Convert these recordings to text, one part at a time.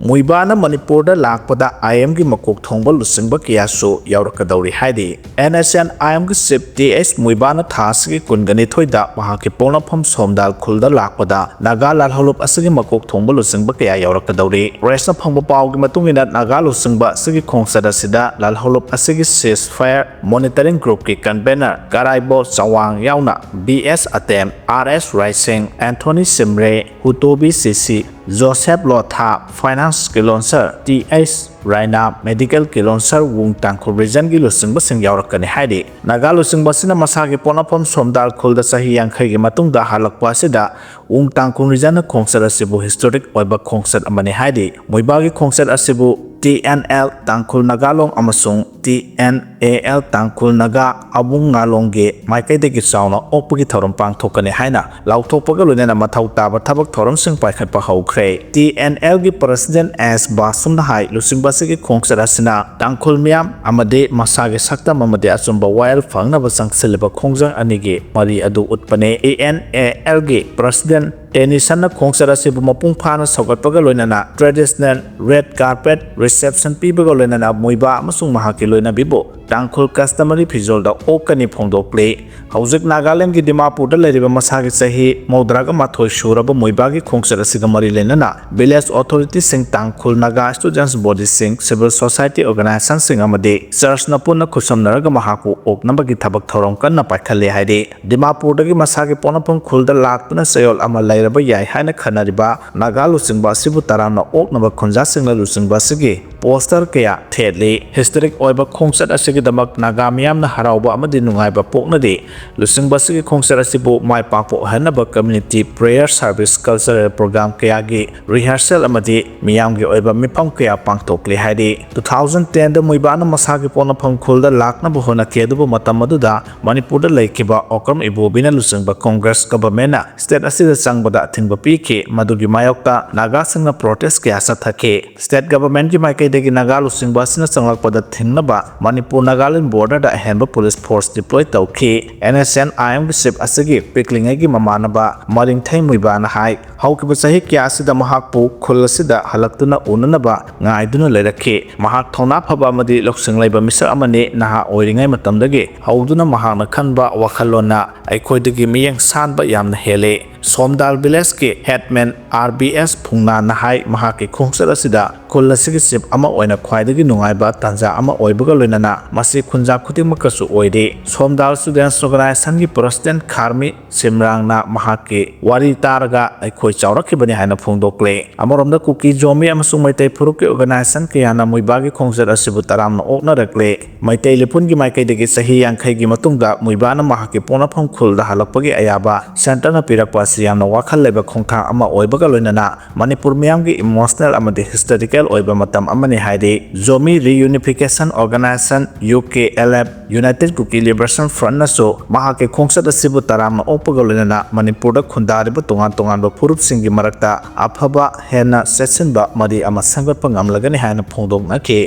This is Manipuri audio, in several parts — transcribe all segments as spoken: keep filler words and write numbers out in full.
ꯃꯨꯏꯕꯥꯅ ꯃꯅꯤꯄꯨꯔꯗ ꯂꯥꯛꯄꯗ ꯑꯥꯏ ꯑꯦꯝꯒꯤ ꯃꯀꯣꯛ ꯊꯣꯡꯕ ꯂꯨꯆꯤꯡꯕ ꯀꯌꯥꯁꯨ ꯌꯥꯎꯔꯛꯀꯗꯧꯔꯤ ꯍꯥꯏꯔꯤ꯫ ꯑꯦꯟ ꯑꯦꯁ ꯑꯦꯟ ꯑꯥꯏ ꯑꯦꯝꯒꯤ ꯆꯤꯐ ꯇꯤ ꯑꯦꯁ ꯃꯨꯏꯕꯥꯅ ꯊꯥ ꯑꯁꯤꯒꯤ ꯀꯨꯟꯒ ꯅꯤꯊꯣꯏꯗ ꯃꯍꯥꯛꯀꯤ ꯄꯣꯛꯅꯐꯝ ꯁꯣꯝꯗꯥꯜ ꯈꯨꯜꯗ ꯂꯥꯛꯄꯗ ꯅꯥꯒꯥ ꯂꯥꯜꯍꯧꯂꯨꯞ ꯑꯁꯤꯒꯤ ꯃꯀꯣꯛ ꯊꯣꯡꯕ ꯂꯨꯆꯤꯡꯕ ꯀꯌꯥ ꯌꯥꯎꯔꯛꯀꯗꯧꯔꯤ꯫ ꯄ꯭ꯔꯦꯁꯅ ꯐꯪꯕ ꯄꯥꯎꯒꯤ ꯃꯇꯨꯡ ꯏꯟꯅ ꯅꯥꯒꯥ ꯂꯨꯆꯤꯡꯕ ꯑꯁꯤꯒꯤ ꯈꯣꯡꯆꯠ ꯑꯁꯤꯗ ꯂꯥꯜꯍꯧꯂꯨꯞ ꯑꯁꯤꯒꯤ ceasefire monitoring groupꯀꯤ convener Karaibo Chawang ꯌꯥꯎꯅ B S Atem, R S Raising, Anthony Shimray, Hutobi Sisi, Joseph Lotha, finance counsellor T H Raina, medical counsellor Wung Tangkhul regionꯒꯤ ꯂꯨꯆꯤꯡꯕꯁꯤꯡ ꯌꯥꯎꯔꯛꯀꯅꯤ ꯍꯥꯏꯔꯤ꯫ ꯅꯥꯒꯥ ꯂꯨꯆꯤꯡꯕ ꯑꯁꯤꯅ ꯃꯁꯥꯒꯤ ꯄꯣꯛꯅꯐꯝ ꯁꯣꯝꯗꯥꯜ ꯈꯨꯜꯗ ꯆꯍꯤ ꯌꯥꯡꯈꯩꯒꯤ ꯃꯇꯨꯡꯗ ꯍꯜꯂꯛꯄ ꯑꯁꯤꯗ ꯋꯨꯡ ꯇꯥꯡꯈꯨꯜ regionꯅ ꯈꯣꯡꯆꯠ ꯑꯁꯤꯕꯨ historic ꯑꯣꯏꯕ ꯈꯣꯡꯆꯠ ꯑꯃꯅꯤ ꯍꯥꯏꯔꯤ꯫ ꯃꯨꯏꯕꯥꯒꯤ ꯈꯣꯡꯆꯠ ꯑꯁꯤꯕꯨ ꯇꯤ ꯑꯦꯟ ꯑꯦꯜ ꯇꯥꯡꯈꯨꯜ ꯅꯥꯒꯥ ꯂꯣꯡ ꯑꯃꯁꯨꯡ ꯇꯤ ꯑꯦꯟ ꯑꯦ ꯑꯦꯜ ꯇꯥꯡꯈꯨꯜ ꯅꯥꯒꯥ ꯑꯕꯨꯡ ꯉꯥꯂꯣꯡꯒꯤ ꯃꯥꯏꯀꯩꯗꯒꯤ ꯆꯥꯎꯅ ꯑꯣꯛꯄꯒꯤ ꯊꯧꯔꯝ ꯄꯥꯡꯊꯣꯛꯀꯅꯤ ꯍꯥꯏꯅ ꯂꯥꯎꯊꯣꯛꯄꯒ ꯂꯣꯏꯅꯅ ꯃꯊꯧ ꯇꯥꯕ ꯊꯕꯛ ꯊꯧꯔꯝꯁꯤꯡ ꯄꯥꯏꯈꯠꯄ ꯍꯧꯈ꯭ꯔꯦ꯫ ꯇꯤ ꯑꯦꯟ ꯑꯦꯜꯒꯤ president ꯑꯦꯁ ꯕꯥꯁꯨꯝꯅ ꯍꯥꯏ, ꯂꯨꯆꯤꯡꯕ ꯑꯁꯤꯒꯤ ꯈꯣꯡꯆꯠ ꯑꯁꯤꯅ ꯇꯥꯡꯈꯨꯜ ꯃꯤꯌꯥꯝ ꯑꯃꯗꯤ ꯃꯁꯥꯒꯤ ꯁꯛꯇꯝ ꯑꯃꯗꯤ ꯑꯆꯨꯝꯕ ꯋꯥꯌꯦꯜ ꯐꯪꯅꯕ ꯆꯪꯁꯤꯜꯂꯤꯕ ꯈꯣꯡꯖꯪ ꯑꯅꯤꯒꯤ ꯃꯔꯤ ꯑꯗꯨ ꯎꯠꯄꯅꯤ꯫ ꯇꯤ ꯑꯦꯟ ꯑꯦ ꯑꯦꯜꯒꯤ president ꯇꯦꯅꯤꯁꯟꯅ ꯈꯣꯡꯆꯠ ꯑꯁꯤꯕꯨ ꯃꯄꯨꯡ ꯐꯥꯅ ꯁꯧꯒꯠꯄꯒ ꯂꯣꯏꯅꯅ traditional red carpet reception ꯄꯤꯕꯒ ꯂꯣꯏꯅꯅ ꯃꯨꯏꯕꯥ ꯑꯃꯁꯨꯡ ꯃꯍꯥꯛꯀꯤ ꯂꯣꯏꯅꯕꯤꯕꯨ ꯇꯥꯡꯈꯨꯜ customary ꯐꯤꯖꯣꯜꯗ ꯑꯣꯛꯀꯅꯤ ꯐꯣꯡꯗꯣꯛꯂꯤ꯫ ꯍꯧꯖꯤꯛ ꯅꯥꯒꯥꯂꯦꯟꯒꯤ ꯗꯤꯃꯥꯄꯨꯔꯗ ꯂꯩꯔꯤꯕ ꯃꯁꯥꯒꯤ ꯆꯍꯤ ꯃꯧꯗ꯭ꯔꯥꯒ ꯃꯥꯊꯣꯏ ꯁꯨꯔꯕ ꯃꯨꯏꯕꯥꯒꯤ ꯈꯣꯡꯆꯠ ꯑꯁꯤꯒ ꯃꯔꯤ ꯂꯩꯅꯅ village authorityꯁꯤꯡ, ꯇꯥꯡꯈꯨꯜ ꯅꯥꯒꯥ students bodyꯁꯤꯡ, civil society organizationꯁꯤꯡ ꯑꯃꯗꯤ churchꯅ ꯄꯨꯟꯅ ꯈꯨꯠꯁꯝꯅꯔꯒ ꯃꯍꯥꯛꯄꯨ ꯑꯣꯛꯅꯕꯒꯤ ꯊꯕꯛ ꯊꯧꯔꯝ ꯀꯟꯅ ꯄꯥꯏꯈꯠꯂꯤ ꯍꯥꯏꯔꯤ꯫ ꯗꯤꯃꯥꯄꯨꯔꯗꯒꯤ ꯃꯁꯥꯒꯤ ꯄꯣꯛꯅꯐꯝ ꯈꯨꯜꯗ ꯂꯥꯛꯇꯨꯅ ꯆꯌꯣꯜ ꯑꯃ ꯂꯩꯔꯕ ꯌꯥꯏ ꯍꯥꯏꯅ ꯈꯟꯅꯔꯤꯕ ꯅꯥꯒꯥ ꯂꯨꯆꯤꯡꯕ ꯑꯁꯤꯕꯨ ꯇꯔꯥꯝꯅ ꯑꯣꯛꯅꯕ ꯈꯨꯟꯖꯥꯁꯤꯡꯅ ꯂꯨꯆꯤꯡꯕ ꯑꯁꯤꯒꯤ poster ꯀꯌꯥ ꯊꯦꯠꯂꯤ꯫ Historic ꯑꯣꯏꯕ ꯈꯣꯡꯆꯠ ꯑꯁꯤꯒꯤꯗꯃꯛ ꯅꯥꯒꯥ ꯃꯤꯌꯥꯝꯅ ꯍꯔꯥꯎꯕ ꯑꯃꯗꯤ ꯅꯨꯡꯉꯥꯏꯕ ꯄꯣꯛꯅꯔꯤ꯫ ꯂꯨꯆꯤꯡꯕ ꯑꯁꯤꯒꯤ ꯈꯣꯡꯆꯠ ꯑꯁꯤꯕꯨ ꯃꯥꯏ ꯄꯥꯛꯄ ꯑꯣꯏꯍꯟꯅꯕ community prayer service, cultural program ꯀꯌꯥꯒꯤ rehearsal ꯑꯃꯗꯤ ꯃꯤꯌꯥꯝꯒꯤ ꯑꯣꯏꯕ ꯃꯤꯐꯝ ꯀꯌꯥ ꯄꯥꯡꯊꯣꯛꯂꯤ ꯍꯥꯏꯔꯤ꯫ Two thousand tenꯗ ꯃꯨꯏꯕꯥꯅ ꯃꯁꯥꯒꯤ ꯄꯣꯛꯅꯐꯝ ꯈꯨꯜꯗ ꯂꯥꯛꯅꯕ ꯍꯣꯠꯅꯈꯤ, ꯑꯗꯨꯕꯨ ꯃꯇꯝ ꯑꯗꯨꯗ ꯃꯅꯤꯄꯨꯔꯗ ꯂꯩꯈꯤꯕ ꯑꯣꯀ꯭ꯔꯝ ꯏꯕꯣꯕꯤꯅ ꯂꯨꯆꯤꯡꯕ Congress governmentꯅ state ꯑꯁꯤꯗ ꯆꯪꯕꯗ ꯑꯊꯤꯡꯕ ꯄꯤꯈꯤ꯫ ꯃꯗꯨꯒꯤ ꯃꯥꯌꯣꯛꯇ ꯅꯥꯒꯥꯁꯤꯡꯅ protest ꯀꯌꯥ ꯆꯠꯊꯈꯤ꯫ State governmentꯀꯤ ꯃꯥꯏꯀꯩꯗꯒꯤ ꯅꯥꯒꯥ ꯂꯨꯆꯤꯡꯕ ꯑꯁꯤꯅ ꯆꯪꯂꯛꯄꯗ ꯊꯤꯡꯅꯕ ꯄ ꯃꯅꯤꯄꯨꯔ ꯅꯥꯒꯥꯂꯦꯟ ꯕꯣꯔꯗꯔꯗ ꯑꯍꯦꯟꯕ ꯄꯨꯂꯤꯁ ꯐꯣꯔꯁ ꯗꯤꯄ꯭ꯂꯣꯏ ꯇꯧꯈꯤ꯫ ꯑꯦꯟ ꯑꯦꯁ ꯑꯦꯟ ꯑꯥꯏ ꯑꯦꯝꯒꯤ ꯆꯤꯐ ꯑꯁꯤꯒꯤ ꯄꯤꯛꯂꯤꯉꯩꯒꯤ ꯃꯃꯥꯟꯅꯕ ꯃꯔꯤꯡꯊꯩ ꯃꯨꯏꯕꯥꯅ ꯍꯥꯏ, ꯍꯧꯈꯤꯕ ꯆꯍꯤ ꯀꯌꯥ ꯑꯁꯤꯗ ꯃꯍꯥꯛꯄꯨ ꯈꯨꯜ ꯑꯁꯤꯗ ꯍꯜꯂꯛꯇꯨꯅ ꯎꯅꯅꯕ ꯉꯥꯏꯗꯨꯅ ꯂꯩꯔꯛꯈꯤ꯫ ꯃꯍꯥꯛ ꯊꯧꯅꯥ ꯐꯕ ꯑꯃꯗꯤ ꯂꯧꯁꯤꯡ ꯂꯩꯕ ꯃꯤꯁꯛ ꯑꯃꯅꯤ꯫ ꯅꯍꯥ ꯑꯣꯏꯔꯤꯉꯩ ꯃꯇꯝꯗꯒꯤ ꯍꯧꯗꯨꯅ ꯃꯍꯥꯛꯅ ꯈꯟꯕ ꯋꯥꯈꯜꯂꯣꯟꯅ ꯑꯩꯈꯣꯏꯗꯒꯤ ꯃꯤꯠꯌꯦꯡ ꯁꯥꯟꯕ ꯌꯥꯝꯅ ꯍꯦꯜꯂꯤ꯫ ꯁꯣꯝꯗꯥꯜ ꯚꯤꯂꯦꯖꯀꯤ ꯍꯦꯗꯃꯦꯟ ꯑꯥꯔ ꯕꯤ ꯑꯦꯁ ꯐꯨꯡꯅꯥꯅ ꯍꯥꯏ, ꯃꯍꯥꯛꯀꯤ ꯈꯣꯡꯆꯠ ꯑꯁꯤꯗ ꯈꯨꯜ ꯑꯁꯤꯒꯤ ꯆꯤꯐ ꯑꯃ ꯑꯣꯏꯅ ꯈ꯭ꯋꯥꯏꯗꯒꯤ ꯅꯨꯡꯉꯥꯏꯕ ꯇꯥꯟꯖꯥ ꯑꯃ ꯑꯣꯏꯕꯒ ꯂꯣꯏꯅꯅ ꯃꯁꯤ ꯈꯨꯟꯖꯥ ꯈꯨꯗꯤꯡꯃꯛꯀꯁꯨ ꯑꯣꯏꯔꯤ꯫ ꯁꯣꯝꯗꯥꯜ ꯁ꯭ꯇꯨꯗꯦꯟꯠ ꯑꯣꯔꯒꯅꯥꯏꯖꯦꯁꯟꯒꯤ ꯄ꯭ꯔꯁꯤꯗꯦꯟꯠ ꯈꯥꯔꯃꯤ ꯁꯤꯝꯔꯥꯡꯅ ꯃꯍꯥꯛꯀꯤ ꯋꯥꯔꯤ ꯇꯥꯔꯒ ꯑꯩꯈꯣꯏ ꯆꯥꯎꯔꯛꯈꯤꯕꯅꯤ ꯍꯥꯏꯅ ꯐꯣꯡꯗꯣꯛꯂꯦ꯫ ꯑꯃꯔꯣꯝꯗ ꯀꯨꯀꯤ, ꯖꯣꯃꯤ ꯑꯃꯁꯨꯡ ꯃꯩꯇꯩ ꯐꯨꯔꯨꯞꯀꯤ ꯑꯣꯔꯒꯅꯥꯏꯖꯦꯁꯟ ꯀꯌꯥꯅ ꯃꯨꯏꯕꯥꯒꯤ ꯈꯣꯡꯆꯠ ꯑꯁꯤꯕꯨ ꯇꯔꯥꯝꯅ ꯑꯣꯛꯅꯔꯛꯂꯦ꯫ ꯃꯩꯇꯩ ꯂꯤꯄꯨꯟꯒꯤ ꯃꯥꯏꯀꯩꯗꯒꯤ ꯆꯍꯤ ꯌꯥꯡꯈꯩꯒꯤ ꯃꯇꯨꯡꯗ ꯃꯨꯏꯕꯥꯅ ꯃꯍꯥꯛꯀꯤ ꯄꯣꯛꯅꯐꯝ ꯈꯨꯜꯗ ꯍꯜꯂꯛꯄꯒꯤ ꯑꯌꯥꯕ ꯁꯦꯟꯇꯔꯅ ꯄꯤꯔꯛꯄ ꯑꯁꯤ ꯌꯥꯝꯅ ꯋꯥꯈꯜ ꯂꯩꯕ ꯈꯣꯡꯊꯥꯡ ꯑꯃ ꯑꯣꯏꯕꯒ ꯂꯣꯏꯅꯅ ꯃꯅꯤꯄꯨꯔ ꯃꯤꯌꯥꯝꯒꯤ ꯏꯃꯣꯁꯅꯦꯜ ꯑꯃꯗꯤ ꯍꯤꯁꯇꯣꯔꯤꯀꯦꯜ ꯑꯣꯏꯕ ꯃꯇꯝ ꯑꯃꯅꯤ ꯍꯥꯏꯔꯤ꯫ Zomi reunification organisation, U K L F, united Kuki liberation ꯐ꯭ꯔꯟꯠꯅꯁꯨ ꯃꯍꯥꯛꯀꯤ ꯈꯣꯡꯆꯠ ꯑꯁꯤꯕꯨ ꯇꯔꯥꯝꯅ ꯑꯣꯛꯄꯒ ꯂꯣꯏꯅꯅ ꯃꯅꯤꯄꯨꯔꯗ ꯈꯨꯟꯗꯥꯔꯤꯕ ꯇꯣꯉꯥꯟ ꯇꯣꯉꯥꯟꯕ ꯐꯨꯔꯨꯞꯁꯤꯡꯒꯤ ꯃꯔꯛꯇ ꯑꯐꯕ ꯍꯦꯟꯅ ꯆꯦꯠꯁꯤꯟꯕ ꯃꯔꯤ ꯑꯃ ꯁꯦꯝꯒꯠꯄ ꯉꯝꯂꯒꯅꯤ ꯍꯥꯏꯅ ꯐꯣꯡꯗꯣꯛꯅꯈꯤ꯫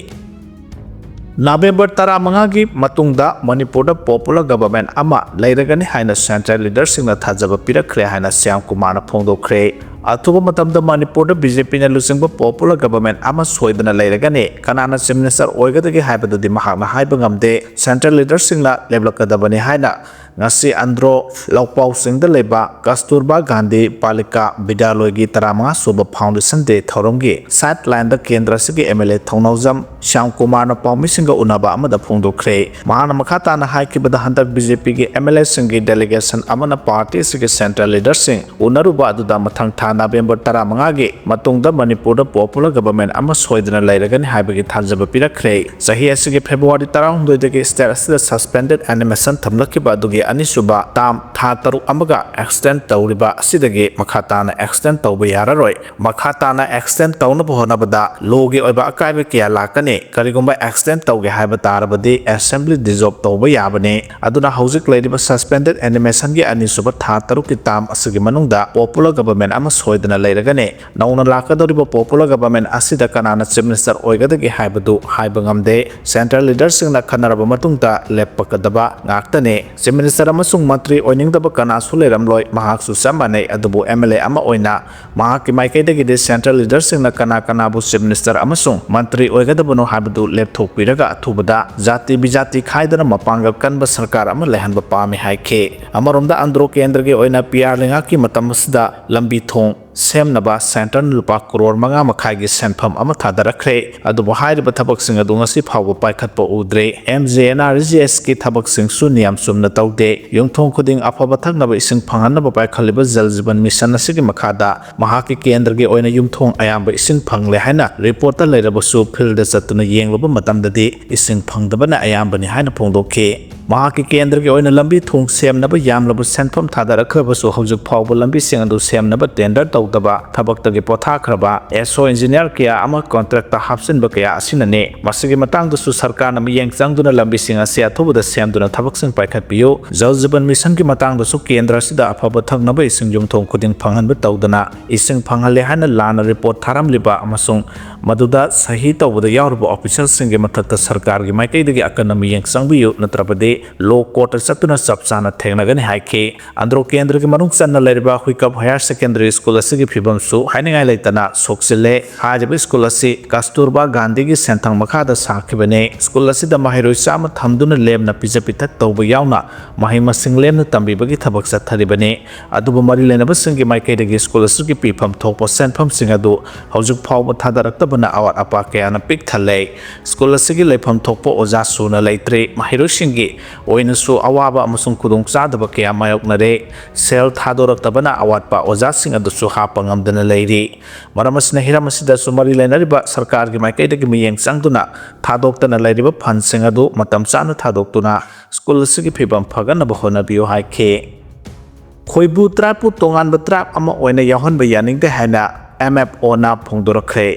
ꯅꯕꯦꯝꯕꯔ ꯇꯔꯥꯃꯉꯥꯒꯤ ꯃꯇꯨꯡꯗ ꯃꯅꯤꯄꯨꯔꯗ ꯄꯣꯄꯨꯂꯔ ꯒꯚꯔꯟꯃꯦꯟꯠ ꯑꯃ ꯂꯩꯔꯒꯅꯤ ꯍꯥꯏꯅ ꯁꯦꯟꯇ꯭ꯔꯦꯜ ꯂꯤꯗꯔꯁꯤꯡꯅ ꯊꯥꯖꯕ ꯄꯤꯔꯛꯈ꯭ꯔꯦ ꯍꯥꯏꯅ ꯁ꯭ꯌꯥꯝ ꯀꯨꯃꯥꯔꯅ ꯐꯣꯡꯗꯣꯛꯈ꯭ꯔꯦ꯫ ꯑꯊꯨꯕ ꯃꯇꯝꯗ ꯃꯅꯤꯄꯨꯔꯗ ꯕꯤ ꯖꯦ ꯄꯤꯅ ꯂꯨꯆꯤꯡꯕ ꯄꯣꯄꯨꯂꯔ ꯒꯚꯔꯟꯃꯦꯟꯠ ꯑꯃ ꯁꯣꯏꯗꯅ ꯂꯩꯔꯒꯅꯤ꯫ ꯀꯅꯥꯅ ꯆꯤꯐ ꯃꯤꯅꯤꯁꯇꯔ ꯑꯣꯏꯒꯗꯒꯦ ꯍꯥꯏꯕꯗꯨꯗꯤ ꯃꯍꯥꯛꯅ ꯍꯥꯏꯕ ꯉꯝꯗꯦ꯫ ꯁꯦꯟꯇ꯭ꯔꯦꯜ ꯂꯤꯗꯔꯁꯤꯡꯅ ꯂꯦꯞꯂꯛꯀꯗꯕꯅꯤ ꯍꯥꯏꯅ ꯉꯁꯤ ꯑꯟꯗ꯭ꯔꯣ ꯂꯧꯄꯥꯎꯁꯤꯡꯗ ꯂꯩꯕ ꯀꯁꯇꯨꯔꯕꯥ ꯒꯥꯟꯙꯤ ꯄꯥꯂꯤꯀꯥ ꯕꯤꯗ꯭ꯌꯥꯂꯣꯏꯒꯤ ꯇꯔꯥꯃꯉꯥ ꯁꯨꯕ ꯐꯥꯎꯟꯗꯦꯁꯟ ꯗꯦ ꯊꯧꯔꯝꯒꯤ ꯁꯥꯏꯠ ꯂꯥꯏꯟꯗ ꯀꯦꯟꯗ꯭ꯔ ꯑꯁꯤꯒꯤ ꯑꯦꯝ ꯑꯦꯜ ꯑꯦ ꯊꯧꯅꯥꯎꯖꯝ ꯁ꯭ꯌꯥꯝ ꯀꯨꯃꯥꯔꯅ ꯄꯥꯎꯃꯤꯁꯤꯡꯒ ꯎꯅꯕ ꯑꯃꯗ ꯐꯣꯡꯗꯣꯛꯈ꯭ꯔꯦ꯫ ꯃꯍꯥꯛꯅ ꯃꯈꯥ ꯇꯥꯅ ꯍꯥꯏꯈꯤꯕꯗ, ꯍꯟꯗꯛ ꯕꯤ ꯖꯦ ꯄꯤꯒꯤ ꯑꯦꯝ ꯑꯦꯜ ꯑꯦꯁꯤꯡꯒꯤ ꯗꯦꯂꯤꯒꯦꯁꯟ ꯑꯃꯅ ꯄꯥꯔꯇꯤ ꯑꯁꯤꯒꯤ ꯁꯦꯟꯇ꯭ꯔꯦꯜ ꯂꯤꯗꯔꯁꯤꯡ ꯎꯅꯔꯨꯕ ꯑꯗꯨꯗ ꯃꯊꯪ ꯊꯥ ꯅꯕꯦꯝꯕꯔ ꯇꯔꯥꯃꯉꯥꯒꯤ ꯃꯇꯨꯡꯗ ꯃꯅꯤꯄꯨꯔꯗ ꯄꯣꯄꯨꯂꯔ ꯒꯚꯔꯟꯃꯦꯟꯠ ꯑꯃ ꯁꯣꯏꯗꯅ ꯂꯩꯔꯒꯅꯤ ꯍꯥꯏꯕꯒꯤ ꯊꯥꯖꯕ ꯄꯤꯔꯛꯈ꯭ꯔꯦ꯫ ꯆꯍꯤ ꯑꯁꯤꯒꯤ ꯐꯦꯕ꯭ꯔꯨꯋꯥꯔꯤ ꯇꯔꯥꯍꯨꯝꯗꯣꯏꯗꯒꯤ ꯁ꯭ꯇꯦꯠ ꯑꯁꯤꯗ ꯁꯁꯄꯦꯟꯗꯦꯗ ꯑꯦꯅꯤꯃꯦꯁꯟ ꯊꯝꯂꯛꯈꯤꯕ ꯑꯗꯨꯒꯤ ꯑꯅꯤꯁꯨꯕ ꯇꯥꯝ ꯊꯥ ꯇꯔꯨꯛ ꯑꯃꯒ ꯑꯦꯛꯁꯇꯦꯟ ꯇꯧꯔꯤꯕ ꯑꯁꯤꯗꯒꯤ ꯃꯈꯥ ꯇꯥꯅ ꯑꯦꯛꯁꯇꯦꯟ ꯇꯧꯕ ꯌꯥꯔꯔꯣꯏ꯫ ꯃꯈꯥ ꯇꯥꯅ ꯑꯦꯛꯁꯇꯦꯟ ꯇꯧꯅꯕ ꯍꯣꯠꯅꯕꯗ ꯂꯣꯒꯤ ꯑꯣꯏꯕ ꯑꯀꯥꯏꯕ ꯀꯌꯥ ꯂꯥꯛꯀꯅꯤ꯫ ꯀꯔꯤꯒꯨꯝꯕ ꯑꯦꯛꯁꯇꯦꯟ ꯇꯧꯒꯦ ꯍꯥꯏꯕ ꯇꯥꯔꯕꯗꯤ ꯑꯦꯁꯦꯝꯕ꯭ꯂꯤ ꯗꯤꯖꯣꯜꯕ ꯇꯧꯕ ꯌꯥꯕꯅꯤ꯫ ꯑꯗꯨꯅ ꯍꯧꯖꯤꯛ ꯂꯩꯔꯤꯕ ꯁꯁꯄꯦꯟꯗꯦꯗ ꯑꯦꯅꯤꯃꯦꯁꯟꯒꯤ ꯑꯅꯤꯁꯨꯕ ꯊꯥ ꯇꯔꯨꯛꯀꯤ ꯇꯥꯝ ꯑꯁꯤꯒꯤ ꯃꯅꯨꯡꯗ ꯄꯣꯄꯨꯂꯔ ꯒꯕꯔꯃꯦꯟ ꯑꯃ ꯁꯣꯏꯗꯅ ꯂꯩꯔꯒꯅꯤ꯫ ꯅꯧꯅ ꯂꯥꯛꯀꯗꯧꯔꯤꯕ ꯄꯣꯄꯨꯂꯔ ꯒꯕꯔꯃꯦꯟ ꯑꯁꯤꯗ ꯀꯅꯥꯅ ꯆꯤꯐ ꯃꯤꯅꯤꯁꯇꯔ ꯑꯣꯏꯒꯗꯒꯦ ꯍꯥꯏꯕꯗꯨ ꯍꯥꯏꯕ ꯉꯝꯗꯦ꯫ ꯁꯦꯟꯇ꯭ꯔꯦꯜ ꯂꯤꯗꯔꯁꯤꯡꯅ ꯈꯟꯅꯔꯕ ꯃꯇꯨꯡꯗ ꯂꯦꯞꯄꯛꯀꯗꯕ ꯉꯥꯛꯇꯅꯤ꯫ ꯆꯤꯐ ꯃꯤꯅꯤꯁꯇꯔ ꯑꯃꯁꯨꯡ ꯃꯟꯇ꯭ꯔꯤ ꯑꯣꯏꯅꯤꯡꯗꯕ ꯀꯅꯥꯁꯨ ꯂꯩꯔꯝꯂꯣꯏ꯫ ꯃꯍꯥꯛꯁꯨ ꯆꯞ ꯃꯥꯟꯅꯩ꯫ ꯑꯗꯨꯕꯨ ꯑꯦꯝ ꯑꯦꯜ ꯑꯦ ꯑꯃ ꯑꯣꯏꯅ ꯃꯍꯥꯛꯀꯤ ꯃꯥꯏꯀꯩꯗꯒꯤꯗꯤ ꯁꯦꯟꯇ꯭ꯔꯦꯜ ꯂꯤꯗꯔꯁꯤꯡꯅ ꯀꯅꯥ ꯀꯅꯥꯕꯨ ꯆꯤꯐ ꯃꯤꯅꯤꯁꯇꯔ ꯑꯃꯁꯨꯡ ꯃꯟꯇ꯭ꯔꯤ ꯑꯣꯏꯒꯗꯕꯅꯣ ꯍꯥꯏꯕꯗꯨ ꯂꯦꯞꯊꯣꯛꯄꯤꯔꯒ ꯑꯊꯨꯕꯗ ꯖꯥꯇꯤ ꯕꯤꯖꯥꯇꯤ ꯈꯥꯏꯗꯅ ꯃꯄꯥꯡꯒꯜ ꯀꯟꯕ ꯁꯔꯀꯥꯔ ꯑꯃ ꯂꯩꯍꯟꯕ ꯄꯥꯝꯃꯤ ꯍꯥꯏꯈꯤ꯫ ꯑꯃꯔꯣꯝꯗ ꯑꯟꯗ꯭ꯔꯣ ꯀꯦꯟꯗ꯭ꯔꯒꯤ ꯑꯣꯏꯅ ꯄꯤ ꯑꯥꯔ ꯂꯩꯉꯥꯛꯀꯤ ꯃꯇꯝ ꯑꯁꯤꯗ ꯂꯝꯕꯤ ꯊꯣꯡ ꯁꯦꯝꯅꯕ ꯁꯦꯟꯇ꯭ꯔꯅ ꯂꯨꯄꯥ ꯀꯔꯣꯔ ꯃꯉꯥ ꯃꯈꯥꯏꯒꯤ ꯁꯦꯟꯐꯝ ꯑꯃ ꯊꯥꯗꯔꯛꯈ꯭ꯔꯦ꯫ ꯑꯗꯨꯕꯨ ꯍꯥꯏꯔꯤꯕ ꯊꯕꯛꯁꯤꯡ ꯑꯗꯨ ꯉꯁꯤ ꯐꯥꯎꯕ ꯄꯥꯏꯈꯠꯄ ꯎꯗ꯭ꯔꯦ꯫ M G N R G ꯑꯦꯁꯀꯤ ꯊꯕꯛꯁꯤꯡꯁꯨ ꯅꯤꯌꯝ ꯆꯨꯝꯅ ꯇꯧꯗꯦ꯫ ꯌꯨꯝꯊꯣꯡ ꯈꯨꯗꯤꯡ ꯑꯐꯕ ꯊꯛꯅꯕ ꯏꯁꯤꯡ ꯐꯪꯍꯟꯅꯕ ꯄꯥꯏꯈꯠꯂꯤꯕ ꯖꯜ ꯖꯤꯕꯟ ꯃꯤꯁꯟ ꯑꯁꯤꯒꯤ ꯃꯈꯥꯗ ꯃꯍꯥꯛꯀꯤ ꯀꯦꯟꯗ꯭ꯔꯒꯤ ꯑꯣꯏꯅ ꯌꯨꯝꯊꯣꯡ ꯑꯌꯥꯝꯕ ꯏꯁꯤꯡ ꯐꯪꯂꯦ ꯍꯥꯏꯅ ꯔꯤꯄꯣꯔꯠꯇ ꯂꯩꯔꯕꯁꯨ ꯐꯤꯜꯗ ꯆꯠꯇꯨꯅ ꯌꯦꯡꯂꯨꯕ ꯃꯇꯝꯗꯗꯤ ꯏꯁꯤꯡ ꯐꯪꯗꯕꯅ ꯑꯌꯥꯝꯕꯅꯤ ꯍꯥꯏꯅ ꯐꯣꯡꯗꯣꯛꯈꯤ꯫ ꯃꯍꯥꯛꯀꯤ ꯀꯦꯟꯗ꯭ꯔꯒꯤ ꯑꯣꯏꯅ ꯂꯝꯕꯤ ꯊꯣꯡ ꯁꯦꯝꯅꯕ ꯌꯥꯝꯂꯕ ꯁꯦꯟꯐꯝ ꯊꯥꯗꯔꯛꯈ꯭ꯔꯕꯁꯨ ꯍꯧꯖꯤꯛ ꯐꯥꯎꯕ ꯂꯝꯕꯤꯁꯤꯡ ꯑꯗꯨ ꯁꯦꯝꯅꯕ ꯇꯦꯟꯗꯔ ꯇꯧꯗꯕ, ꯊꯕꯛꯇꯒꯤ ꯄꯣꯊꯥꯈ꯭ꯔꯕ ꯑꯦꯁ ꯑꯣ ꯏꯟꯖꯤꯅꯤꯌꯥꯔ ꯀꯌꯥ ꯑꯃ ꯀꯣꯟꯇ꯭ꯔꯦꯛꯇ ꯍꯥꯞꯆꯤꯟꯕ ꯀꯌꯥ ꯑꯁꯤꯅꯅꯤ꯫ ꯃꯁꯤꯒꯤ ꯃꯇꯥꯡꯗꯁꯨ ꯁꯔꯀꯥꯔꯅ ꯃꯤꯠꯌꯦꯡ ꯆꯪꯗꯨꯅ ꯂꯝꯕꯤꯁꯤꯡ ꯑꯁꯤ ꯑꯊꯨꯕꯗ ꯁꯦꯝꯗꯨꯅ ꯊꯕꯛꯁꯤꯡ ꯄꯥꯏꯈꯠꯄꯤꯌꯨ꯫ ꯖꯜ ꯖꯤꯕꯟ ꯃꯤꯁꯟꯒꯤ ꯃꯇꯥꯡꯗꯁꯨ ꯀꯦꯟꯗ꯭ꯔ ꯑꯁꯤꯗ ꯑꯐꯕ ꯊꯛꯅꯕ ꯏꯁꯤꯡ ꯌꯨꯝꯊꯣꯡ ꯈꯨꯗꯤꯡ ꯐꯪꯍꯟꯕ ꯇꯧꯗꯅ ꯏꯁꯤꯡ ꯐꯪꯍꯜꯂꯦ ꯍꯥꯏꯅ ꯂꯥꯟꯅ ꯔꯤꯄꯣꯔꯠ ꯊꯥꯔꯝꯂꯤꯕ ꯑꯃꯁꯨꯡ ꯃꯗꯨꯗ ꯁꯍꯤ ꯇꯧꯕꯗ ꯌꯥꯎꯔꯤꯕ ꯑꯣꯐꯤꯁꯤꯌꯦꯜꯁꯤꯡꯒꯤ ꯃꯊꯛꯇ ꯁꯔꯀꯥꯔꯒꯤ ꯃꯥꯏꯀꯩꯗꯒꯤ ꯑꯀꯟꯕ ꯃꯤꯠꯌꯦꯡ ꯆꯪꯕꯤꯌꯨ, ꯅꯠꯇ꯭ꯔꯕꯗꯤ ꯂꯣ ꯀꯣꯔꯠꯇ ꯆꯠꯇꯨꯅ ꯆꯞ ꯆꯥꯅ ꯊꯦꯡꯅꯒꯅꯤ ꯍꯥꯏꯈꯤ꯫ ꯑꯟꯗ꯭ꯔꯣ ꯀꯦꯟꯗ꯭ꯔꯒꯤ ꯃꯅꯨꯡ ꯆꯟꯅ ꯂꯩꯔꯤꯕ ꯍꯨꯏꯀꯞ ꯍꯥꯌꯔ ꯁꯦꯀꯦꯟꯗꯔꯤ ꯁ꯭ꯀꯨꯜ ꯑꯁꯤꯒꯤ ꯐꯤꯕꯝꯁꯨ ꯍꯥꯏꯅꯤꯡꯉꯥꯏ ꯂꯩꯇꯅ ꯁꯣꯛꯆꯤꯜꯂꯦ꯫ ꯍꯥꯏꯔꯤꯕ ꯁ꯭ꯀꯨꯜ ꯑꯁꯤ ꯀꯁꯇꯨꯔꯕꯥ ꯒꯥꯟꯙꯤꯒꯤ ꯁꯦꯟꯊꯪ ꯃꯈꯥꯗ ꯁꯥꯈꯤꯕꯅꯤ꯫ ꯁ꯭ꯀꯨꯜ ꯑꯁꯤꯗ ꯃꯍꯩꯔꯣꯏ ꯆꯥꯝꯃ ꯊꯝꯗꯨꯅ ꯂꯦꯝꯅ ꯄꯤꯖ ꯄꯤꯊꯛ ꯇꯧꯕ ꯌꯥꯎꯅ ꯃꯍꯩ ꯃꯁꯤꯡ ꯂꯦꯝꯅ ꯇꯝꯕꯤꯕꯒꯤ ꯊꯕꯛ ꯆꯠꯊꯔꯤꯕꯅꯤ꯫ ꯑꯗꯨꯕꯨ ꯃꯔꯤ ꯂꯩꯅꯕꯁꯤꯡꯒꯤ ꯃꯥꯏꯀꯩꯗꯒꯤ ꯁ꯭ꯀꯨꯜ ꯑꯁꯤꯒꯤ ꯄꯤꯐꯝ ꯊꯣꯛꯄ ꯁꯦꯟꯐꯝꯁꯤꯡ ꯑꯗꯨ ꯍꯧꯖꯤꯛ ꯐꯥꯎꯕ ꯊꯥꯗꯔꯛꯇꯕꯅ ꯑꯋꯥꯠ ꯑꯄꯥ ꯀꯌꯥꯅ ꯄꯤꯛ ꯊꯜꯂꯦ꯫ ꯁ꯭ꯀꯨꯜ ꯑꯁꯤꯒꯤ ꯂꯩꯐꯝ ꯊꯣꯛꯄ ꯑꯣꯖꯥ ꯁꯨꯅ ꯂꯩꯇ꯭ꯔꯤ꯫ ꯃꯍꯩꯔꯣꯏꯁꯤꯡꯒꯤ ꯑꯣꯏꯅꯁꯨ ꯑꯋꯥꯕ ꯑꯃꯁꯨꯡ ꯈꯨꯗꯣꯡꯆꯥꯗꯕ ꯀꯌꯥ ꯃꯥꯌꯣꯛꯅꯔꯦ꯫ ꯁꯦꯜ ꯊꯥꯗꯣꯔꯛꯇꯕꯅ ꯑꯋꯥꯠꯄ ꯑꯣꯖꯥꯁꯤꯡ ꯑꯗꯨꯁꯨ ꯍꯥꯞꯄ ꯉꯝꯗꯅ ꯂꯩꯔꯤ꯫ ꯃꯔꯝ ꯑꯁꯤꯅ ꯍꯤꯔꯝ ꯑꯁꯤꯗꯁꯨ ꯃꯔꯤ ꯂꯩꯅꯔꯤꯕ ꯁꯔꯀꯥꯔꯒꯤ ꯃꯥꯏꯀꯩꯗꯒꯤ ꯃꯤꯠꯌꯦꯡ ꯆꯪꯗꯨꯅ ꯊꯥꯗꯣꯛꯇꯅ ꯂꯩꯔꯤꯕ ꯐꯟꯁꯤꯡ ꯑꯗꯨ ꯃꯇꯝ ꯆꯥꯅ ꯊꯥꯗꯣꯛꯇꯨꯅ ꯁ꯭ꯀꯨꯜ ꯑꯁꯤꯒꯤ ꯐꯤꯕꯝ ꯐꯒꯠꯅꯕ ꯍꯣꯠꯅꯕꯤꯌꯨ ꯍꯥꯏꯈꯤ꯫ ꯈꯣꯏꯕꯨ ꯇ꯭ꯔꯥꯏꯕꯄꯨ ꯇꯣꯉꯥꯟꯕ ꯇ꯭ꯔꯥꯏꯕ ꯑꯃ ꯑꯣꯏꯅ ꯌꯥꯎꯍꯟꯕ ꯌꯥꯅꯤꯡꯗꯦ ꯍꯥꯏꯅ ꯑꯦꯝ ꯑꯦꯐ ꯑꯣꯅ ꯐꯣꯡꯗꯣꯔꯛꯈ꯭ꯔꯦ꯫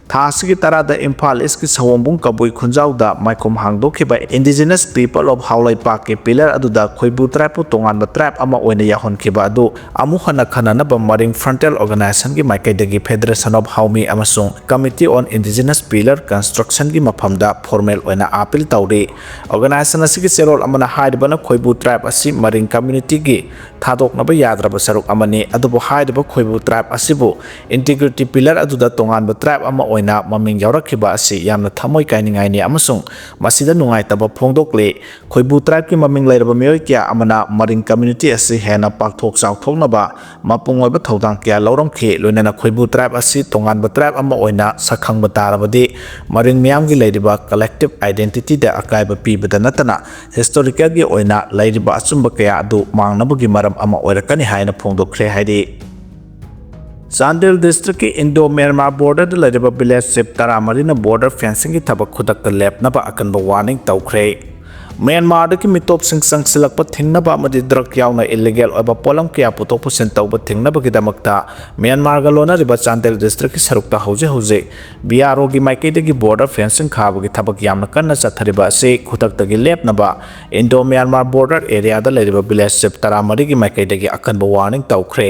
ꯊꯥ ꯑꯁꯤꯒꯤ ꯇꯔꯥꯗ ꯏꯝꯐꯥꯜ ꯏꯁꯀꯤ ꯁꯑꯣꯝꯕꯨꯡ ꯀꯕꯨꯏ ꯈꯨꯟꯖꯥꯎꯗ ꯃꯥꯏꯈꯣꯝ ꯍꯥꯡꯗꯣꯛꯈꯤꯕ Indigenous People of ꯍꯥꯎ ꯂꯩꯄꯥꯛꯀꯤ ꯄꯤꯂꯔ ꯑꯗꯨꯗ ꯈꯣꯏꯕꯨ ꯇ꯭ꯔꯥꯏꯕꯄꯨ ꯇꯣꯉꯥꯟꯕ ꯇ꯭ꯔꯥꯏꯕ ꯑꯃ ꯑꯣꯏꯅ ꯌꯥꯎꯍꯟꯈꯤꯕ ꯑꯗꯨ ꯑꯃꯨꯛ ꯍꯟꯅ ꯈꯟꯅꯅꯕ ꯃꯔꯤꯡ ꯐ꯭ꯔꯟꯇꯦꯜ ꯑꯣꯔꯒꯅꯥꯏꯖꯦꯁꯟꯒꯤ ꯃꯥꯏꯀꯩꯗꯒꯤ Federation of Haumi ꯑꯃꯁꯨꯡ Committee on Indigenous Pillar Constructionꯒꯤ ꯃꯐꯝꯗ ꯐꯣꯔꯃꯦꯜ ꯑꯣꯏꯅ ꯑꯥꯄꯤꯜ ꯇꯧꯔꯤ꯫ ꯑꯣꯔꯒꯅꯥꯏꯖꯦꯁꯟ ꯑꯁꯤꯒꯤ ꯆꯦꯔꯣꯜ ꯑꯃꯅ ꯍꯥꯏꯔꯤꯕꯅ ꯈꯣꯏꯕꯨ ꯇ꯭ꯔꯥꯏꯕ ꯑꯁꯤ ꯃꯔꯤꯡ ꯀꯝꯃ꯭ꯌꯨꯅꯤꯇꯤꯒꯤ ꯊꯥꯗꯣꯛꯅꯕ ꯌꯥꯗ꯭ꯔꯕ ꯁꯔꯨꯛ ꯑꯃꯅꯤ꯫ ꯑꯗꯨꯕꯨ ꯍꯥꯏꯔꯤꯕ ꯈꯣꯏꯕꯨ ꯇ꯭ꯔꯥꯏꯕ ꯑꯁꯤꯕꯨ ꯏꯟꯇꯤꯒ꯭ꯔꯤꯇꯤ ꯄꯤꯂꯔ ꯑꯗꯨꯗ ꯇꯣꯉꯥꯟꯕ ꯇ꯭ꯔꯥꯏꯕ ꯑꯃ ꯑꯣꯏꯅ ꯃꯃꯤꯡ ꯌꯥꯎꯔꯛꯈꯤꯕ ꯑꯁꯤ ꯌꯥꯝꯅ ꯊꯃꯣꯏ ꯀꯥꯏꯅꯤꯡꯉꯥꯏꯅꯤ ꯑꯃꯁꯨꯡ ꯃꯁꯤꯗ ꯅꯨꯡꯉꯥꯏꯇꯕ ꯐꯣꯡꯗꯣꯛꯂꯤ꯫ ꯈꯣꯏꯕꯨ ꯇ꯭ꯔꯥꯏꯕꯀꯤ ꯃꯃꯤꯡ ꯂꯩꯔꯕ ꯃꯤꯑꯣꯏ ꯀꯌꯥ ꯑꯃꯅ ꯃꯔꯤꯡ ꯀꯝꯃ꯭ꯌꯨꯅꯤꯇꯤ ꯑꯁꯤ ꯍꯦꯟꯅ ꯄꯥꯛꯊꯣꯛ ꯆꯥꯎꯊꯣꯛꯅꯕ ꯃꯄꯨꯡ ꯑꯣꯏꯕ ꯊꯧꯗꯥꯡ ꯀꯌꯥ ꯂꯧꯔꯝꯈꯤ꯫ ꯂꯣꯏꯅꯅ ꯈꯣꯏꯕꯨ ꯇ꯭ꯔꯥꯏꯕ ꯑꯁꯤ ꯇꯣꯉꯥꯟꯕ ꯇ꯭ꯔꯥꯏꯕ ꯑꯃ ꯑꯣꯏꯅ ꯁꯛꯈꯪꯕ ꯇꯥꯔꯕꯗꯤ ꯃꯔꯤꯡ ꯃꯤꯌꯥꯝꯒꯤ ꯂꯩꯔꯤꯕ ꯀꯂꯦꯛꯇꯤꯕ ꯑꯥꯏꯗꯦꯟꯇꯤꯇꯤꯗ ꯑꯀꯥꯏꯕ ꯄꯤꯕꯗ ꯅꯠꯇꯅ ꯍꯤꯁꯇꯣꯔꯤꯀꯦꯜꯒꯤ ꯑꯣꯏꯅ ꯂꯩꯔꯤꯕ ꯑꯆꯨꯝꯕ ꯀꯌꯥ ꯑꯗꯨ ꯃꯥꯡꯅꯕꯒꯤ ꯃꯔꯝ ꯑꯃ ꯑꯣꯏꯔꯛꯀꯅꯤ ꯍꯥꯏꯅ ꯐꯣꯡꯗꯣꯛꯈ꯭ꯔꯦ꯫ ꯍꯥꯏꯗꯤ ꯆꯥꯟꯗꯦꯜ ꯗꯤꯁꯇ꯭ꯔꯤꯛꯀꯤ ꯏꯟꯗꯣ ꯃ꯭ꯌꯥꯟꯃꯥꯔ ꯕꯣꯔꯗꯔꯗ ꯂꯩꯔꯤꯕ ꯚꯤꯂꯦꯖ ꯆꯤꯞ ꯇꯔꯥꯃꯔꯤꯅ ꯕꯣꯔꯗꯔ ꯐꯦꯟꯁꯤꯡꯒꯤ ꯊꯕꯛ ꯈꯨꯗꯛꯇ ꯂꯦꯞꯅꯕ ꯑꯀꯟꯕ ꯋꯥꯔꯅꯤꯡ ꯇꯧꯈ꯭ꯔꯦ꯫ ꯃ꯭ꯌꯥꯟꯃꯥꯔꯗꯒꯤ ꯃꯤꯇꯣꯞꯁꯤꯡ ꯆꯪꯁꯤꯜꯂꯛꯄ ꯊꯤꯡꯅꯕ ꯑꯃꯗꯤ ꯗ꯭ꯔꯒ ꯌꯥꯎꯅ ꯏꯂꯤꯒꯦꯜ ꯑꯣꯏꯕ ꯄꯣꯠꯂꯝ ꯀꯌꯥ ꯄꯨꯊꯣꯛ ꯄꯨꯁꯤꯟ ꯇꯧꯕ ꯊꯤꯡꯅꯕꯒꯤꯗꯃꯛꯇ ꯃ꯭ꯌꯥꯟꯃꯥꯔꯒ ꯂꯣꯟꯅꯔꯤꯕ ꯆꯥꯟꯗꯦꯜ ꯗꯤꯁꯇ꯭ꯔꯤꯛꯀꯤ ꯁꯔꯨꯛꯇ ꯍꯧꯖꯤꯛ ꯍꯧꯖꯤꯛ ꯕꯤ ꯑꯥꯔ ꯑꯣꯒꯤ ꯃꯥꯏꯀꯩꯗꯒꯤ ꯕꯣꯔꯗꯔ ꯐꯦꯟꯁꯤꯡ ꯈꯥꯕꯒꯤ ꯊꯕꯛ ꯌꯥꯝꯅ ꯀꯟꯅ ꯆꯠꯊꯔꯤꯕ ꯑꯁꯤ ꯈꯨꯗꯛꯇꯒꯤ ꯂꯦꯞꯅꯕ ꯏꯟꯗꯣ ꯃ꯭ꯌꯥꯟꯃꯥꯔ ꯕꯣꯔꯗꯔ ꯑꯦꯔꯤꯌꯥꯗ ꯂꯩꯔꯤꯕ ꯚꯤꯂꯦꯖ ꯆꯤꯞ ꯇꯔꯥꯃꯔꯤꯒꯤ ꯃꯥꯏꯀꯩꯗꯒꯤ ꯑꯀꯟꯕ ꯋꯥꯔꯅꯤꯡ ꯇꯧꯈ꯭ꯔꯦ꯫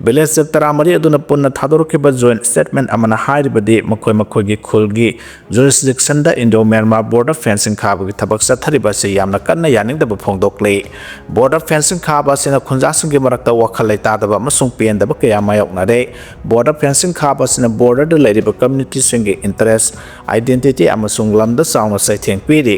ꯚꯤꯂꯦꯖ ꯆꯤꯞ ꯇꯔꯥꯃꯔꯤ ꯑꯗꯨꯅ ꯄꯨꯟꯅ ꯊꯥꯗꯣꯔꯛꯈꯤꯕ ꯖꯣꯏꯟ ꯁ꯭ꯇꯦꯠꯃꯦꯟ ꯑꯃꯅ ꯍꯥꯏꯔꯤꯕꯗꯤ ꯃꯈꯣꯏ ꯃꯈꯣꯏꯒꯤ ꯈꯨꯜꯒꯤ ꯖꯨꯔꯤꯁꯗꯤꯛꯁꯟꯗ ꯏꯟꯗꯣ ꯃ꯭ꯌꯥꯟꯃꯥꯔ ꯕꯣꯔꯗꯔ ꯐꯦꯟꯁꯤꯡ ꯈꯥꯕꯒꯤ ꯊꯕꯛ ꯆꯠꯊꯔꯤꯕ ꯑꯁꯤ ꯌꯥꯝꯅ ꯀꯟꯅ ꯌꯥꯅꯤꯡꯗꯕ ꯐꯣꯡꯗꯣꯛꯂꯤ꯫ ꯕꯣꯔꯗꯔ ꯐꯦꯟꯁꯤꯡ ꯈꯥꯕ ꯑꯁꯤꯅ ꯈꯨꯟꯖꯥꯁꯤꯡꯒꯤ ꯃꯔꯛꯇ ꯋꯥꯈꯜ ꯂꯩꯇꯥꯗꯕ ꯑꯃꯁꯨꯡ ꯄꯦꯟꯗꯕ ꯀꯌꯥ ꯃꯥꯌꯣꯛꯅꯔꯦ꯫ ꯕꯣꯔꯗꯔ ꯐꯦꯟꯁꯤꯡ ꯈꯥꯕ ꯑꯁꯤꯅ ꯕꯣꯔꯗꯔꯗ ꯂꯩꯔꯤꯕ ꯀꯝꯃ꯭ꯌꯨꯅꯤꯇꯤꯁꯤꯡꯒꯤ ꯏꯟꯇꯔꯦꯁ, ꯑꯥꯏꯗꯦꯟꯇꯤꯇꯤ ꯑꯃꯁꯨꯡ ꯂꯝꯗ ꯆꯥꯎꯅ ꯆꯩꯊꯦꯡ ꯄꯤꯔꯤ꯫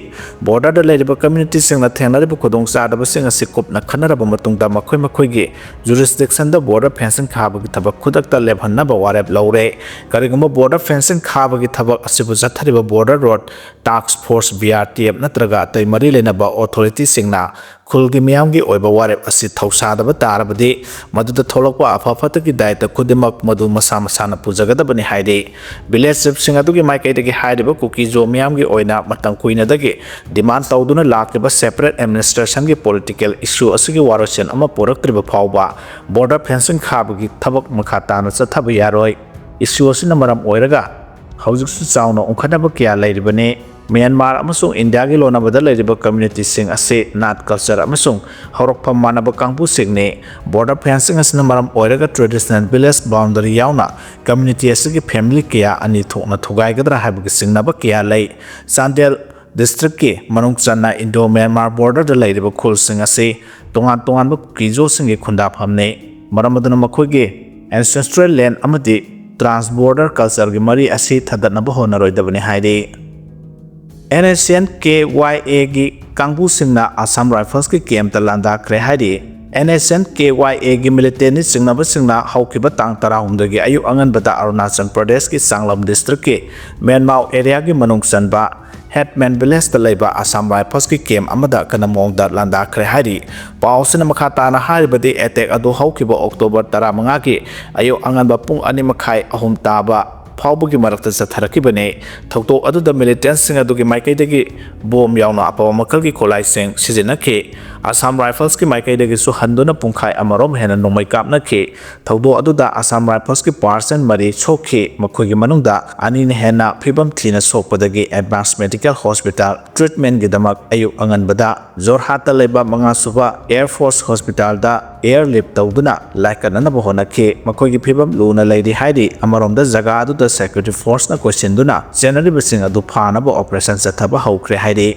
ꯕꯣꯔꯗꯔꯗ ꯂꯩꯔꯤꯕ ꯀꯝꯃ꯭ꯌꯨꯅꯤꯇꯤꯁꯤꯡꯅ ꯊꯦꯡꯅꯔꯤꯕ ꯈꯨꯗꯣꯡꯆꯥꯗꯕꯁꯤꯡ ꯑꯁꯤ ꯀꯨꯞꯅ ꯈꯟꯅꯔꯕ ꯃꯇꯨꯡꯗ ꯃꯈꯣꯏ ꯃꯈꯣꯏꯒꯤ ꯖꯨꯔꯤꯁꯗꯤꯛꯁꯟꯗ ꯕꯣꯔꯗꯔ ꯐꯦꯟꯁꯤꯡ ꯈꯥꯕꯒꯤ ꯊꯕꯛ ꯈꯨꯗꯛꯇ ꯂꯦꯞꯍꯟꯅꯕ ꯋꯥꯔꯦꯞ ꯂꯧꯔꯦ꯫ ꯀꯔꯤꯒꯨꯝꯕ ꯕꯣꯔꯗꯔ ꯐꯦꯟꯁꯤꯡ ꯈꯥꯕꯒꯤ ꯊꯕꯛ ꯑꯁꯤꯕꯨ ꯆꯠꯊꯔꯤꯕ ꯕꯣꯔꯗꯔ ꯔꯣꯗ ꯇꯥꯛꯁ force, B R T F ꯅꯠꯇ꯭ꯔꯒ ꯑꯇꯩ ꯃꯔꯤ ꯂꯩꯅꯕ ꯑꯣꯊꯣꯔꯤꯇꯤꯁꯤꯡꯅ ꯈꯨꯜꯒꯤ ꯃꯤꯌꯥꯝꯒꯤ ꯑꯣꯏꯕ ꯋꯥꯔꯦꯞ ꯑꯁꯤ ꯊꯧꯁꯥꯗꯕ ꯇꯥꯔꯕꯗꯤ, ꯃꯗꯨꯗ ꯊꯣꯛꯂꯛꯄ ꯑꯐ ꯐꯠꯇꯒꯤ ꯗꯥꯏꯇ ꯈꯨꯗꯤꯡꯃꯛ ꯃꯗꯨ ꯃꯁꯥ ꯃꯁꯥꯅ ꯄꯨꯖꯒꯗꯕꯅꯤ ꯍꯥꯏꯔꯤ꯫ ꯚꯤꯂꯦꯖ ꯆꯤꯐꯁꯤꯡ ꯑꯗꯨꯒꯤ ꯃꯥꯏꯀꯩꯗꯒꯤ ꯍꯥꯏꯔꯤꯕ ꯀꯨꯀꯤꯖꯣ ꯃꯤꯌꯥꯝꯒꯤ ꯑꯣꯏꯅ ꯃꯇꯝ ꯀꯨꯏꯅꯗꯒꯤ ꯗꯤꯃꯥꯟ ꯇꯧꯗꯨꯅ ꯂꯥꯛꯂꯤꯕ ꯁꯦꯄꯔꯦꯠ ꯑꯦꯗꯃꯤꯅꯤꯁꯇ꯭ꯔꯦꯁꯟꯒꯤ ꯄꯣꯂꯤꯇꯤꯀꯦꯜ ꯏꯁꯨ ꯑꯁꯤꯒꯤ ꯋꯥꯔꯣꯏꯁꯤꯟ ꯑꯃ ꯄꯨꯔꯛꯇ꯭ꯔꯤꯕ ꯐꯥꯎꯕ ꯕꯣꯔꯗꯔ ꯐꯦꯟꯁꯤꯡ ꯈꯥꯕꯒꯤ ꯊꯕꯛ ꯃꯈꯥ ꯇꯥꯅ ꯆꯠꯊꯕ ꯌꯥꯔꯣꯏ꯫ ꯏꯁꯨ ꯑꯁꯤꯅ ꯃꯔꯝ ꯑꯣꯏꯔꯒ ꯍꯧꯖꯤꯛꯁꯨ ꯆꯥꯎꯅ ꯎꯪꯈꯠꯅꯕ ꯀꯌꯥ ꯂꯩꯔꯤꯕꯅꯤ꯫ ꯃ꯭ꯌꯥꯟꯃꯥꯔ ꯑꯃꯁꯨꯡ ꯏꯟꯗꯤꯌꯥꯒꯤ ꯂꯣꯟꯅꯕꯗ ꯂꯩꯔꯤꯕ ꯀꯝꯌꯨꯅꯤꯇꯤꯁꯤꯡ ꯑꯁꯤ ꯅꯥꯠ, ꯀꯜꯆꯔ ꯑꯃꯁꯨꯡ ꯍꯧꯔꯛꯐꯝ ꯃꯥꯟꯅꯕ ꯀꯥꯡꯕꯨꯁꯤꯡꯅꯤ꯫ ꯕꯣꯔꯗꯔ ꯐꯦꯟꯁꯤꯡ ꯑꯁꯤꯅ ꯃꯔꯝ ꯑꯣꯏꯔꯒ ꯇ꯭ꯔꯦꯗꯤꯁꯅꯦꯜ ꯚꯤꯂꯦꯖ ꯕꯥꯎꯟꯗꯔꯤ ꯌꯥꯎꯅ ꯀꯝꯌꯨꯅꯤꯇꯤ ꯑꯁꯤꯒꯤ ꯐꯦꯃꯤꯂꯤ ꯀꯌꯥ ꯑꯅꯤ ꯊꯣꯛꯅ ꯊꯨꯒꯥꯏꯒꯗ꯭ꯔꯥ ꯍꯥꯏꯕꯒꯤ ꯆꯤꯡꯅꯕ ꯀꯌꯥ ꯂꯩ꯫ ꯆꯥꯟꯗꯦꯜ ꯗꯤꯁꯇ꯭ꯔꯤꯛꯀꯤ ꯃꯅꯨꯡ ꯆꯟꯅ ꯏꯟꯗꯣ ꯃ꯭ꯌꯥꯟꯃꯥꯔ ꯕꯣꯔꯗꯔꯗ ꯂꯩꯔꯤꯕ ꯈꯨꯜꯁꯤꯡ ꯑꯁꯤ ꯇꯣꯉꯥꯟ ꯇꯣꯉꯥꯟꯕ ꯀꯨꯀꯤꯖꯣꯁꯤꯡꯒꯤ ꯈꯨꯟꯗꯥꯐꯝꯅꯤ꯫ ꯃꯔꯝ ꯑꯗꯨꯅ ꯃꯈꯣꯏꯒꯤ ꯑꯦꯟꯁꯦꯁꯇ꯭ꯔꯦꯜ ꯂꯦꯟ ꯑꯃꯗꯤ ꯇ꯭ꯔꯥꯟꯁ ꯕꯣꯔꯗꯔ ꯀꯜꯆꯔꯒꯤ ꯃꯔꯤ ꯑꯁꯤ ꯊꯗꯠꯅꯕ ꯍꯣꯠꯅꯔꯣꯏꯗꯕꯅꯤ ꯍꯥꯏꯔꯤ꯫ And S and K Y ꯑꯦꯒꯤ ꯀꯥꯡꯕꯨꯁꯤꯡꯅ ꯑꯁꯥꯝ ꯔꯥꯏꯐꯜꯁꯀꯤ ꯀꯦꯝꯞꯇ ꯂꯥꯟꯗꯥꯈ꯭ꯔꯦ ꯍꯥꯏꯔꯤ꯫ And S and K Y ꯑꯦꯒꯤ ꯃꯤꯂꯤꯇꯦꯟꯅꯤ ꯆꯤꯡꯅꯕꯁꯤꯡꯅ ꯍꯧꯈꯤꯕ ꯇꯥꯡ ꯇꯔꯥꯍꯨꯝꯗꯣꯏꯒꯤ ꯑꯌꯨꯛ ꯑꯉꯟꯕꯗ ꯑꯔꯨꯅꯥꯆꯜ ꯄ꯭ꯔꯗꯦꯁꯀꯤ ꯆꯥꯡꯂꯝ ꯗꯤꯁꯇ꯭ꯔꯤꯛꯀꯤ ꯃꯦꯟꯃꯥꯎ ꯑꯦꯔꯤꯌꯥꯒꯤ ꯃꯅꯨꯡ ꯆꯟꯕ ꯍꯦꯠꯃꯦꯟ ꯚꯤꯂꯦꯖꯇ ꯂꯩꯕ ꯑꯁꯥꯝ ꯔꯥꯏꯐꯜꯁꯀꯤ ꯀꯦꯝꯞ ꯑꯃꯗ ꯀꯟꯅ ꯃꯑꯣꯡꯗ ꯂꯥꯟꯗꯥꯈ꯭ꯔꯦ ꯍꯥꯏꯔꯤ꯫ ꯄꯥꯎ ꯑꯁꯤꯅ ꯃꯈꯥ ꯇꯥꯅ ꯍꯥꯏꯔꯤꯕꯗꯤ, ꯑꯦꯇꯦꯛ ꯑꯗꯨ ꯍꯧꯈꯤꯕ ꯑꯣꯛꯇꯣꯕꯔ ꯇꯔꯥꯃꯉꯥꯒꯤ ꯑꯌꯨꯛ ꯑꯉꯟꯕ ꯄꯨꯡ ꯑꯅꯤ ꯃꯈꯥꯏ, ꯑꯍꯨꯝ ꯇꯥꯕ ꯐꯥꯎꯕꯒꯤ ꯃꯔꯛꯇ ꯆꯠꯊꯔꯛꯈꯤꯕꯅꯤ꯫ ꯊꯧꯗꯣꯛ ꯑꯗꯨꯗ ꯃꯤꯂꯤꯇꯦꯟꯁꯤꯡ ꯑꯗꯨꯒꯤ ꯃꯥꯏꯀꯩꯗꯒꯤ ꯕꯣꯝ ꯌꯥꯎꯅ ꯑꯐꯕ ꯃꯈꯜꯒꯤ ꯈꯨꯠꯂꯥꯏꯁꯤꯡ ꯁꯤꯖꯤꯟꯅꯈꯤ꯫ ꯑꯁꯥꯝ ꯔꯥꯏꯐꯜꯁꯀꯤ ꯃꯥꯏꯀꯩꯗꯒꯤꯁꯨ ꯍꯟꯗꯨꯅ ꯄꯨꯡꯈꯥꯏ ꯑꯃꯔꯣꯝ ꯍꯦꯟꯅ ꯅꯣꯡꯃꯩ ꯀꯥꯞꯅꯈꯤ꯫ ꯊꯧꯗꯣꯛ ꯑꯗꯨꯗ ꯑꯁꯥꯝ ꯔꯥꯏꯐꯜꯁꯀꯤ ꯄꯥꯔꯁꯟ ꯃꯔꯤ ꯁꯣꯛꯈꯤ, ꯃꯈꯣꯏꯒꯤ ꯃꯅꯨꯡꯗ ꯑꯅꯤꯅ ꯍꯦꯟꯅ ꯐꯤꯕꯝ ꯊꯤꯅ ꯁꯣꯛꯄꯗꯒꯤ ꯑꯦꯗꯚꯥꯟꯁ ꯃꯦꯗꯤꯀꯦꯜ ꯍꯣꯁꯄꯤꯇꯥꯜ ꯇ꯭ꯔꯤꯠꯃꯦꯟꯒꯤꯗꯃꯛ ꯑꯌꯨꯛ ꯑꯉꯟꯕꯗ ꯖꯣꯔꯍꯥꯠꯇ ꯂꯩꯕ ꯃꯉꯥꯁꯨꯕ ꯑꯦꯌꯔ ꯐꯣꯔꯁ ꯍꯣꯁꯄꯤꯇꯥꯜꯗ ꯑꯦꯌꯔ ꯂꯤꯐ ꯇꯧꯗꯨꯅ ꯂꯥꯏꯀꯠꯅꯅꯕ ꯍꯣꯠꯅꯈꯤ꯫ ꯃꯈꯣꯏꯒꯤ ꯐꯤꯕꯝ ꯂꯨꯅ ꯂꯩꯔꯤ ꯍꯥꯏꯔꯤ꯫ ꯑꯃꯔꯣꯝꯗ ꯖꯒꯥ ꯑꯗꯨꯗ ꯁꯦꯀ꯭ꯌꯨꯔꯤꯇꯤ ꯐꯣꯔꯁꯅ ꯀꯣꯏꯁꯤꯟꯗꯨꯅ ꯆꯦꯟꯅꯔꯤꯕꯁꯤꯡ ꯑꯗꯨ ꯐꯥꯅꯕ ꯑꯣꯄꯔꯦꯁꯟ ꯆꯠꯊꯕ ꯍꯧꯈ꯭ꯔꯦ ꯍꯥꯏꯔꯤ꯫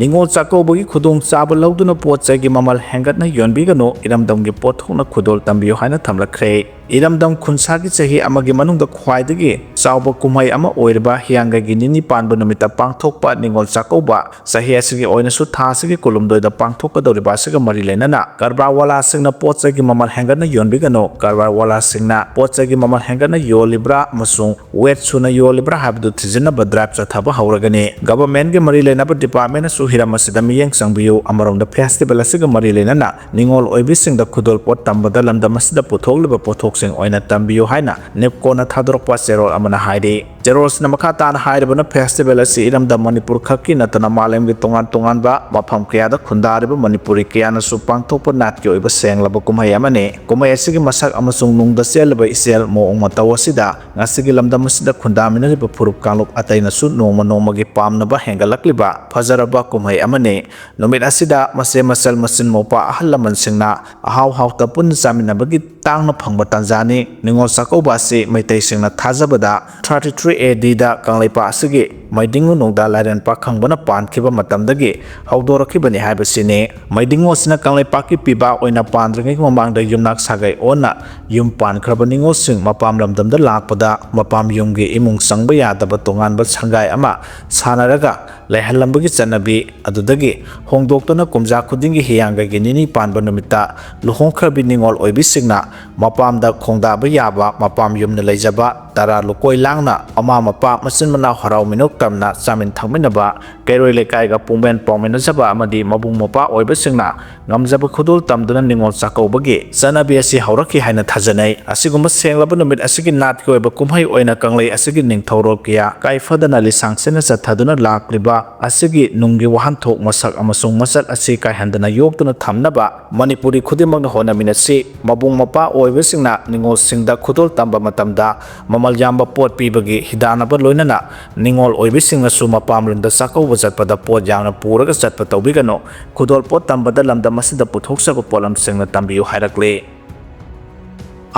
ꯅꯤꯉꯣꯜ ꯆꯥꯛꯀꯧꯕꯒꯤ ꯈꯨꯗꯣꯡꯆꯥꯕ ꯂꯧꯗꯨꯅ ꯄꯣꯠ ꯆꯩꯒꯤ ꯃꯃꯜ ꯍꯦꯟꯒꯠꯅ ꯌꯣꯟꯕꯤꯒꯅꯨ, ꯏꯔꯝꯗꯝꯒꯤ ꯄꯣꯠꯊꯣꯛꯅ ꯈꯨꯗꯣꯜ ꯇꯝꯕꯤꯌꯨ ꯍꯥꯏꯅ ꯊꯝꯂꯛꯈ꯭ꯔꯦ꯫ ꯏꯔꯝꯗꯝ ꯈꯨꯟꯁꯥꯒꯤ ꯆꯍꯤ ꯑꯃꯒꯤ ꯃꯅꯨꯡꯗ ꯈ꯭ꯋꯥꯏꯗꯒꯤ ꯆꯥꯎꯕ ꯀꯨꯝꯍꯩ ꯑꯃ ꯑꯣꯏꯔꯤꯕ ꯍꯤꯌꯥꯡꯒꯩꯒꯤ ꯅꯤꯅꯤ ꯄꯥꯟꯕ ꯅꯨꯃꯤꯠꯇ ꯄꯥꯡꯊꯣꯛꯄ ꯅꯤꯉꯣꯜ ꯆꯥꯛꯀꯧꯕ ꯆꯍꯤ ꯑꯁꯤꯒꯤ ꯑꯣꯏꯅꯁꯨ ꯊꯥ ꯑꯁꯤꯒꯤ ꯀꯨꯟꯍꯨꯝꯗꯣꯏꯗ ꯄꯥꯡꯊꯣꯛꯀꯗꯧꯔꯤꯕ ꯑꯁꯤꯒ ꯃꯔꯤ ꯂꯩꯅꯅ ꯀꯔꯕꯥꯔ ꯋꯥꯂꯥꯁꯤꯡꯅ ꯄꯣꯠ ꯆꯩꯒꯤ ꯃꯃꯜ ꯍꯦꯟꯒꯠꯅ ꯌꯣꯟꯕꯤꯒꯅꯨ, ꯀꯔꯕꯥꯔ ꯋꯥꯂꯥꯁꯤꯡꯅ ꯄꯣꯠ ꯆꯩꯒꯤ ꯃꯃꯜ ꯍꯦꯟꯒꯠꯅ ꯌꯣꯜꯂꯤꯕ꯭ꯔꯥ ꯑꯃꯁꯨꯡ ꯋꯦꯠ ꯁꯨꯅ ꯌꯣꯜꯂꯤꯕ꯭ꯔꯥ ꯍꯥꯏꯕꯗꯨ ꯊꯤꯖꯤꯟꯅꯕ ꯗ꯭ꯔꯥꯏꯕ ꯆꯠꯊꯕ ꯍꯧꯔꯒꯅꯤ꯫ ꯒꯚꯔꯟꯃꯦꯟꯠꯀꯤ ꯃꯔꯤ ꯂꯩꯅꯕ ꯗꯤꯄꯥꯔꯠꯃꯦꯟꯠꯅꯁꯨ ꯍꯤꯔꯝ ꯑꯁꯤꯗ ꯃꯤꯠꯌꯦꯡ ꯆꯪꯕꯤꯌꯨ꯫ ꯑꯃꯔꯣꯝꯗ ꯐꯦꯁꯇꯤꯚꯦꯜ ꯑꯁꯤꯒ ꯃꯔꯤ ꯂꯩꯅꯅ ꯅꯤꯉꯣꯜ ꯑꯣꯏꯕꯤꯁꯤꯡꯗ ꯈꯨꯗꯣꯜꯄꯣꯠ ꯇꯝꯕꯗ ꯂꯝꯗꯝ ꯑꯁꯤꯗ ꯄꯨꯊꯣꯛꯂꯤꯕ ꯄꯣꯠꯊꯣꯛꯁꯤꯡ ꯑꯣꯏꯅ ꯇꯝꯕꯤꯌꯨ ꯍꯥꯏꯅ ꯅꯤꯞꯀꯣꯅ ꯊꯥꯗꯣꯔꯛꯄ ꯆꯦꯔꯣꯜ ꯑꯃꯅ ꯍꯥꯏꯔꯤ꯫ ꯆꯦꯔꯣꯜꯁꯤꯅ ꯃꯈꯥ ꯇꯥꯅ ꯍꯥꯏꯔꯤꯕꯅ ꯐꯦꯁꯇꯤꯚꯦꯜ ꯑꯁꯤ ꯏꯔꯝꯗꯝ ꯃꯅꯤꯄꯨꯔ ꯈꯛꯀꯤ ꯅꯠꯇꯅ ꯃꯥꯂꯦꯝꯒꯤ ꯇꯣꯉꯥꯟ ꯇꯣꯉꯥꯟꯕ ꯃꯐꯝ ꯀꯌꯥꯗ ꯈꯨꯟꯗꯥꯔꯤꯕ ꯃꯅꯤꯄꯨꯔꯤ ꯀꯌꯥꯅꯁꯨ ꯄꯥꯡꯊꯣꯛꯄ ꯅꯥꯠꯀꯤ ꯑꯣꯏꯕ ꯁꯦꯡꯂꯕ ꯀꯨꯝꯍꯩ ꯑꯃꯅꯤ꯫ ꯀꯨꯝꯍꯩ ꯑꯁꯤꯒꯤ ꯃꯁꯛ ꯑꯃꯁꯨꯡ ꯅꯨꯡꯗ ꯆꯦꯜꯂꯤꯕ ꯏꯆꯦꯜ ꯃꯑꯣꯡ ꯃꯇꯧ ꯑꯁꯤꯗ ꯉꯁꯤꯒꯤ ꯂꯝꯗꯝ ꯑꯁꯤꯗ ꯈꯨꯟꯗꯥꯃꯤꯟꯅꯔꯤꯕ ꯐꯨꯔꯨꯞ ꯀꯥꯡꯂꯨꯞ ꯑꯇꯩꯅꯁꯨ ꯅꯣꯡꯃ ꯅꯣꯡꯃꯒꯤ ꯄꯥꯝꯅꯕ ꯍꯦꯟꯒꯠꯂꯛꯂꯤꯕ ꯐꯖꯔꯕ ꯀꯨꯝꯍꯩ ꯑꯃꯅꯤ꯫ ꯅꯨꯃꯤꯠ ꯑꯁꯤꯗ ꯃꯆꯦ ꯃꯆꯜ ꯃꯆꯤꯟ ꯃꯧꯄꯥ ꯑꯍꯜ ꯂꯃꯟꯁꯤꯡꯅ ꯑꯍꯥꯎ ꯍꯥꯎꯇ ꯄꯨꯟꯅ ꯆꯥꯃꯤꯟꯅꯕꯒꯤ ꯇꯥꯡꯅ ꯐꯪꯕ ꯇꯥꯟꯖꯥꯅꯤ꯫ ꯅꯤꯉꯣꯜ ꯆꯥꯛꯀꯧꯕ ꯑꯁꯤ ꯃꯩꯇꯩꯁꯤꯡꯅ ꯊꯥꯖꯕꯗ thirty three A Dꯗ ꯀꯪꯂꯩꯄꯥꯛ ꯑꯁꯤꯒꯤ ꯃꯩꯗꯤꯡꯉꯨ ꯅꯣꯡꯗꯥ ꯂꯥꯏꯔꯦꯟ ꯄꯥꯈꯪꯕꯅ ꯄꯥꯟꯈꯤꯕ ꯃꯇꯝꯗꯒꯤ ꯍꯧꯗꯣꯔꯛꯈꯤꯕꯅꯤ ꯍꯥꯏꯕꯁꯤꯅꯤ꯫ ꯃꯩꯗꯤꯡꯉꯨ ꯑꯁꯤꯅ ꯀꯪꯂꯩꯄꯥꯛꯀꯤ ꯄꯤꯕꯥ ꯑꯣꯏꯅ ꯄꯥꯟꯗ꯭ꯔꯤꯉꯩ ꯃꯃꯥꯡꯗ ꯌꯨꯝꯅꯥꯛ ꯁꯥꯒꯩ ꯑꯣꯟꯅ ꯌꯨꯝ ꯄꯥꯟꯈ꯭ꯔꯕ ꯅꯤꯉꯣꯜꯁꯤꯡ ꯃꯄꯥꯝ ꯂꯝꯗꯝꯗ ꯂꯥꯛꯄꯗ ꯃꯄꯥꯝ ꯌꯨꯝꯒꯤ ꯏꯃꯨꯡ ꯆꯪꯕ ꯌꯥꯗꯕ ꯇꯣꯉꯥꯟꯕ ꯁꯪꯒꯥꯏ ꯑꯃ ꯁꯥꯟꯅꯔꯒ ꯂꯩꯍꯜꯂꯝꯕꯒꯤ ꯆꯠꯅꯕꯤ ꯑꯗꯨꯗꯒꯤ ꯍꯣꯡꯗꯣꯛꯇꯨꯅ ꯀꯨꯝꯖꯥ ꯈꯨꯗꯤꯡꯒꯤ ꯍꯤꯌꯥꯡꯒꯩꯒꯤ ꯅꯤꯅꯤ ꯄꯥꯟꯕ ꯅꯨꯃꯤꯠꯇ ꯂꯨꯍꯣꯡꯈ꯭ꯔꯕꯤ ꯅꯤꯉꯣꯜ ꯑꯣꯏꯕꯤꯁꯤꯡꯅ ꯃꯄꯥꯝꯗ ꯈꯣꯡꯗꯥꯕ ꯌꯥꯕ ꯃꯄꯥꯝ ꯌꯨꯝꯅ ꯂꯩꯖꯕ ꯇꯔꯥ ꯂꯨꯀꯣꯏ ꯂꯥꯡꯅ ꯃꯃꯥ ꯃꯄꯥ ꯃꯆꯤꯟ ꯃꯅꯥꯎ ꯍꯔꯥꯎ ꯃꯤꯅꯣꯛ ꯇꯝꯅ ꯆꯥꯃꯤꯟ ꯊꯛꯃꯤꯟꯅꯕ ꯀꯩꯔꯣꯏ ꯂꯩꯀꯥꯏꯒ ꯄꯨꯡꯕꯦꯟ ꯄꯥꯎꯃꯤꯟꯅꯖꯕ ꯑꯃꯗꯤ ꯃꯕꯨꯡ ꯃꯧꯄ꯭ꯋꯥ ꯑꯣꯏꯕꯁꯤꯡꯅ ꯉꯝꯖꯕ ꯈꯨꯗꯣꯜ ꯇꯝꯗꯨꯅ ꯅꯤꯉꯣꯜ ꯆꯥꯛꯀꯧꯕꯒꯤ ꯆꯠꯅꯕꯤ ꯑꯁꯤ ꯍꯧꯔꯛꯈꯤ ꯍꯥꯏꯅ ꯊꯥꯖꯅꯩ꯫ ꯑꯁꯤꯒꯨꯝꯕ ꯁꯦꯡꯂꯕ ꯅꯨꯃꯤꯠ ꯑꯁꯤꯒꯤ ꯅꯥꯠꯀꯤ ꯑꯣꯏꯕ ꯀꯨꯝꯍꯩ ꯑꯣꯏꯅ ꯀꯪꯂꯩ ꯑꯁꯤꯒꯤ ꯅꯤꯡꯊꯧꯔꯣꯜ ꯀꯌꯥ ꯀꯥꯏꯐꯗꯅ ꯂꯤꯁꯥꯡ ꯁꯤꯠꯅ ꯆꯠꯊꯗꯨꯅ ꯂꯥꯛꯂꯤꯕ ꯑꯁꯤꯒꯤ ꯅꯨꯡꯒꯤ ꯋꯥꯍꯟꯊꯣꯛ ꯃꯁꯛ ꯑꯃꯁꯨꯡ ꯃꯆꯠ ꯑꯁꯤ ꯀꯥꯏꯍꯟꯗꯅ ꯌꯣꯛꯇꯨꯅ ꯊꯝꯅꯕ ꯃꯅꯤꯄꯨꯔꯤ ꯈꯨꯗꯤꯡꯃꯛꯅ ꯍꯣꯠꯅꯃꯤꯟꯅꯁꯤ꯫ ꯃꯕꯨꯡ ꯃꯧꯄ꯭ꯋꯥ ꯑꯣꯏꯕꯁꯤꯡꯅ ꯅꯤꯉꯣꯜꯁꯤꯡꯗ ꯈꯨꯗꯣꯜ ꯇꯝꯕ ꯃꯇꯝꯗ ꯃꯃꯜ ꯌꯥꯝꯕ ꯄꯣꯠ ꯄꯤꯕꯒꯤ ꯍꯤꯗꯥꯟꯅꯕ ꯂꯣꯏꯅꯅ ꯅꯤꯉꯣꯜ ꯑꯣꯏꯕꯤꯁꯤꯡꯅꯁꯨ ꯃꯄꯥꯝꯂꯣꯝꯗ ꯆꯥꯛꯀꯧꯕ ꯆꯠꯄꯗ ꯄꯣꯠ ꯌꯥꯝꯅ ꯄꯨꯔꯒ ꯆꯠꯄ ꯇꯧꯕꯤꯒꯅꯨ꯫ ꯈꯨꯗꯣꯜ ꯄꯣꯠ ꯇꯝꯕꯗ ꯂꯝꯗꯝ ꯑꯁꯤꯗ ꯄꯨꯊꯣꯛꯆꯕ ꯄꯣꯠꯂꯝꯁꯤꯡꯅ ꯇꯝꯕꯤꯌꯨ ꯍꯥꯏꯔꯛꯂꯤ꯫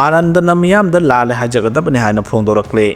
ꯑꯥꯅꯟꯗꯅ ꯃꯤꯌꯥꯝꯗ ꯂꯥꯜꯂꯦ ꯍꯥꯏꯖꯒꯗꯕꯅꯤ ꯍꯥꯏꯅ ꯐꯣꯡꯗꯣꯔꯛꯂꯤ꯫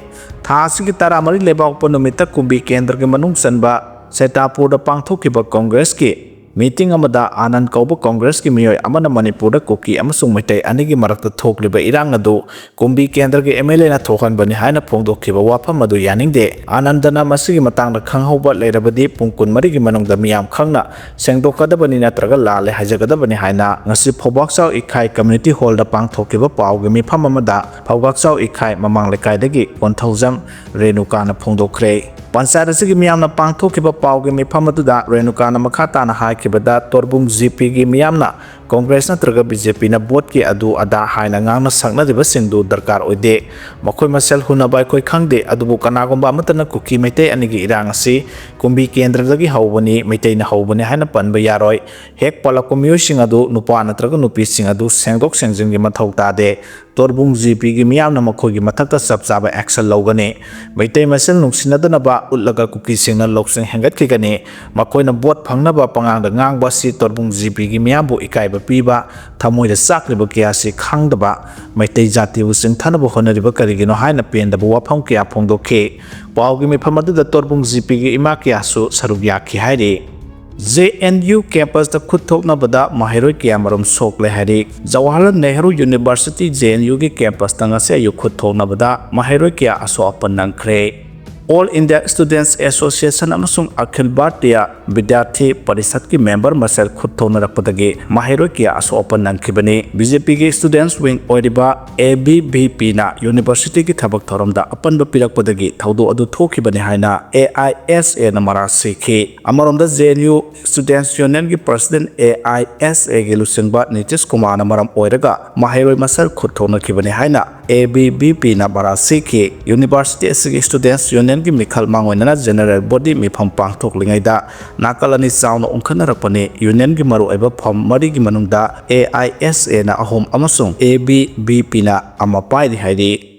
ꯊꯥ ꯑꯁꯤꯒꯤ ꯇꯔꯥꯃꯔꯤ ꯂꯩꯕꯥꯛꯄꯣꯛꯄ ꯅꯨꯃꯤꯠꯇ ꯀꯨꯝꯕꯤ ꯀꯦꯟꯗ꯭ꯔꯒꯤ ꯃꯅꯨꯡ ꯆꯟꯕ ꯁꯦꯇꯥꯄꯨꯔꯗ ꯄꯥꯡꯊꯣꯛꯈꯤꯕ ꯀꯣꯡꯒ꯭ꯔꯦꯁꯀꯤ ꯃꯤꯇꯤꯡ ꯑꯃꯗ ꯑꯥꯅꯟꯗ ꯀꯧꯕ ꯀꯣꯡꯒ꯭ꯔꯦꯁꯀꯤ ꯃꯤꯑꯣꯏ ꯑꯃꯅ ꯃꯅꯤꯄꯨꯔꯗ ꯀꯨꯀꯤ ꯑꯃꯁꯨꯡ ꯃꯩꯇꯩ ꯑꯅꯤꯒꯤ ꯃꯔꯛꯇ ꯊꯣꯛꯂꯤꯕ ꯏꯔꯥꯡ ꯑꯗꯨ ꯀꯨꯝꯕꯤ ꯀꯦꯟꯗ꯭ꯔꯒꯤ ꯑꯦꯝ ꯑꯦꯜ ꯑꯦꯅ ꯊꯣꯛꯍꯟꯕꯅꯤ ꯍꯥꯏꯅ ꯐꯣꯡꯗꯣꯛꯈꯤꯕ ꯋꯥꯐꯝ ꯑꯗꯨ ꯌꯥꯅꯤꯡꯗꯦ꯫ ꯑꯥꯅꯟꯗꯅ ꯃꯁꯤꯒꯤ ꯃꯇꯥꯡꯗ ꯈꯪꯍꯧꯕ ꯂꯩꯔꯕꯗꯤ ꯄꯨꯡ ꯀꯨꯟꯃꯔꯤꯒꯤ ꯃꯅꯨꯡꯗ ꯃꯤꯌꯥꯝ ꯈꯪꯅ ꯁꯦꯡꯗꯣꯛꯀꯗꯕꯅꯤ ꯅꯠꯇ꯭ꯔꯒ ꯂꯥꯜꯂꯦ ꯍꯥꯏꯖꯒꯗꯕꯅꯤ ꯍꯥꯏꯅ ꯉꯁꯤ ꯐꯧꯕꯥꯛꯆꯥꯎ ꯏꯈꯥꯏ ꯀꯝꯃ꯭ꯌꯨꯅꯤꯇꯤ ꯍꯣꯜꯗ ꯄꯥꯡꯊꯣꯛꯈꯤꯕ ꯄꯥꯎꯒꯤ ꯃꯤꯐꯝ ꯑꯃꯗ ꯐꯧꯕꯥꯛꯆꯥꯎ ꯏꯈꯥꯏ ꯃꯃꯥꯡ ꯂꯩꯀꯥꯏꯗꯒꯤ ꯀꯣꯟꯊꯧꯖꯝ ꯔꯦꯅꯨꯀꯥꯅ ꯐꯣꯡꯗꯣꯛꯈ꯭ꯔꯦ꯫ ꯄꯟꯆꯥꯌꯠ ꯑꯁꯤꯒꯤ ꯃꯤꯌꯥꯝꯅ ꯄꯥꯡꯊꯣꯛꯈꯤꯕ ꯄꯥꯎꯒꯤ ꯃꯤꯐꯝ ꯑꯗꯨꯗ ꯔꯦꯅꯨꯀꯥꯅ ꯃꯈꯥ ꯇꯥꯅ ꯍꯥꯏꯈꯤꯕꯗ, ꯇꯣꯔꯕꯨꯡ ꯖꯤ ꯄꯤꯒꯤ ꯃꯤꯌꯥꯝꯅ ꯀꯣꯡꯒ꯭ꯔꯦꯁ ꯅꯠꯇ꯭ꯔꯒ ꯕꯤ ꯖꯦ ꯄꯤꯅ ꯚꯣꯠꯀꯤ ꯑꯗꯨ ꯑꯗꯥ ꯍꯥꯏꯅ ꯉꯥꯡꯅ ꯁꯛꯅꯔꯤꯕꯁꯤꯡꯗꯨ ꯗꯔꯀꯥꯔ ꯑꯣꯏꯗꯦ꯫ ꯃꯈꯣꯏ ꯃꯁꯦꯜ ꯍꯨꯟꯅꯕ ꯑꯩꯈꯣꯏ ꯈꯪꯗꯦ, ꯑꯗꯨꯕꯨ ꯀꯅꯥꯒꯨꯝꯕ ꯑꯃꯠꯇꯅ ꯀꯨꯀꯤ ꯃꯩꯇꯩ ꯑꯅꯤꯒꯤ ꯏꯔꯥꯡ ꯑꯁꯤ ꯀꯨꯝꯕꯤ ꯀꯦꯟꯗ꯭ꯔꯗꯒꯤ ꯍꯧꯕꯅꯤ, ꯃꯩꯇꯩꯅ ꯍꯧꯕꯅꯤ ꯍꯥꯏꯅ ꯄꯟꯕ ꯌꯥꯔꯣꯏ꯫ ꯍꯦꯛ ꯄꯜꯂꯛꯄ ꯃꯤꯑꯣꯏꯁꯤꯡ ꯑꯗꯨ, ꯅꯨꯄꯥ ꯅꯠꯇ꯭ꯔꯒ ꯅꯨꯄꯤꯁꯤꯡ ꯑꯗꯨ ꯁꯦꯡꯗꯣꯛ ꯁꯦꯡꯖꯤꯟꯒꯤ ꯃꯊꯧ ꯇꯥꯗꯦ꯫ ꯇꯣꯔꯕꯨꯡ ꯖꯤ ꯄꯤꯒꯤ ꯃꯤꯌꯥꯝꯅ ꯃꯈꯣꯏꯒꯤ ꯃꯊꯛꯇ ꯆꯞ ꯆꯥꯕ action ꯂꯧꯒꯅꯤ꯫ ꯃꯩꯇꯩ ꯃꯁꯦꯜ ꯅꯨꯡꯁꯤꯅꯗꯅꯕ ꯎꯠꯂꯒ ꯀꯨꯀꯤꯁꯤꯡꯅ ꯂꯧꯁꯤꯡ ꯍꯦꯟꯒꯠꯈꯤꯒꯅꯤ꯫ ꯃꯈꯣꯏꯅ ꯚꯣꯠ ꯐꯪꯅꯕ ꯄꯉꯥꯡꯗ ꯉꯥꯡꯕ ꯑꯁꯤ ꯇꯣꯔꯕꯨꯡ ꯖꯤ ꯄꯤꯒꯤ ꯃꯤꯌꯥꯝꯕꯨ ꯏꯀꯥꯏꯕ ꯄꯤꯕ, ꯊꯃꯣꯏꯗ ꯆꯥꯛꯂꯤꯕ ꯀꯌꯥ ꯑꯁꯤ ꯈꯪꯗꯕ, ꯃꯩꯇꯩ ꯖꯥꯇꯤꯕꯨ ꯆꯤꯡꯊꯅꯕ ꯍꯣꯠꯅꯔꯤꯕ ꯀꯔꯤꯒꯤꯅꯣ ꯍꯥꯏꯅ ꯄꯦꯟꯗꯕ ꯋꯥꯐꯝ ꯀꯌꯥ ꯐꯣꯡꯗꯣꯛꯈꯤ꯫ ꯄꯥꯎꯒꯤ ꯃꯤꯐꯝ ꯑꯗꯨꯗ ꯇꯣꯔꯕꯨꯡ ꯖꯤ ꯄꯤꯒꯤ ꯏꯃꯥ ꯀꯌꯥꯁꯨ ꯁꯔꯨꯛ ꯌꯥꯈꯤ ꯍꯥꯏꯔꯤ꯫ ꯖꯦ ꯑꯦꯟ ꯌꯨ campus ꯇ ꯈꯨꯠ ꯊꯣꯛꯅꯕꯗ ꯃꯍꯩꯔꯣꯏ ꯀꯌꯥꯃꯔꯨꯝ ꯁꯣꯛꯂꯦ ꯍꯥꯏꯔꯤ꯫ Jawaharlal Nehru university, J N U ꯒꯤ campus ꯇ ꯉꯁꯤ ꯑꯌꯨꯛ ꯈꯨꯠ ꯊꯣꯛꯅꯕꯗ ꯃꯍꯩꯔꯣꯏ ꯀꯌꯥ ꯑꯁꯣꯛ ꯑꯄꯟ ꯅꯪꯈ꯭ꯔꯦ꯫ All India Students Association ꯑꯃꯁꯨꯡ ꯑꯈꯤꯜ ꯚꯥꯔꯇꯤꯌꯥ ꯕꯤꯗ꯭ꯌꯥꯔꯊꯤ ꯄꯔꯤꯁꯠꯀꯤ member ꯃꯁꯦꯜ ꯈꯨꯠ ꯊꯣꯛꯅꯔꯛꯄꯗꯒꯤ ꯃꯍꯩꯔꯣꯏ ꯀꯌꯥ ꯑꯁꯣꯛ ꯑꯄꯟ ꯅꯪꯈꯤꯕꯅꯤ꯫ ꯕꯤ ꯖꯦ ꯄꯤꯒꯤ students wing ꯑꯣꯏꯔꯤꯕ ꯑꯦ ꯕꯤ ꯚꯤ ꯄꯤꯅ ꯌꯨꯅꯤꯚꯔꯁꯤꯇꯤꯒꯤ ꯊꯕꯛ ꯊꯧꯔꯝꯗ ꯑꯄꯟꯕ ꯄꯤꯔꯛꯄꯗꯒꯤ ꯊꯧꯗꯣꯛ ꯑꯗꯨ ꯊꯣꯛꯈꯤꯕꯅꯤ ꯍꯥꯏꯅ ꯑꯦ ꯑꯥꯏ ꯑꯦꯁ ꯑꯦꯅ ꯃꯔꯥꯜ ꯁꯤꯈꯤ꯫ ꯑꯃꯔꯣꯝꯗ, J N U Students Union ꯒꯤ president, A I S A ꯒꯤ ꯂꯨꯆꯤꯡꯕ ꯅꯤꯇꯤꯁ ꯀꯨꯃꯥꯔꯅ ꯃꯔꯝ ꯑꯣꯏꯔꯒ ꯃꯍꯩꯔꯣꯏ ꯃꯁꯦꯜ ꯈꯨꯠ ꯊꯣꯛꯅꯈꯤꯕꯅꯤ ꯍꯥꯏꯅ ꯑꯦ ꯕꯤ ꯚꯤ ꯄꯤꯅ ꯃꯔꯥꯜ ꯁꯤꯈꯤ꯫ ꯌꯨꯅꯤꯚꯔꯁꯤꯇꯤ ꯑꯁꯤꯒꯤ students union ꯒꯤ ꯃꯤꯈꯜ ꯃꯥꯡꯑꯣꯏꯅꯅ general body ꯃꯤꯐꯝ ꯄꯥꯡꯊꯣꯛꯂꯤꯉꯩꯗ ꯅꯥꯀꯜ ꯑꯅꯤ ꯆꯥꯎꯅ ꯎꯪꯈꯠꯅꯔꯛꯄꯅꯤ꯫ Union ꯒꯤ ꯃꯔꯨꯑꯣꯏꯕ ꯐꯝ ꯃꯔꯤꯒꯤ ꯃꯅꯨꯡꯗ ꯑꯦ ꯑꯥꯏ ꯑꯦꯁ ꯑꯦꯅ ꯑꯍꯨꯝ ꯑꯃꯁꯨꯡ ꯑꯦ ꯕꯤ ꯚꯤ ꯄꯤꯅ ꯑꯃ ꯄꯥꯏꯔꯤ ꯍꯥꯏꯔꯤ꯫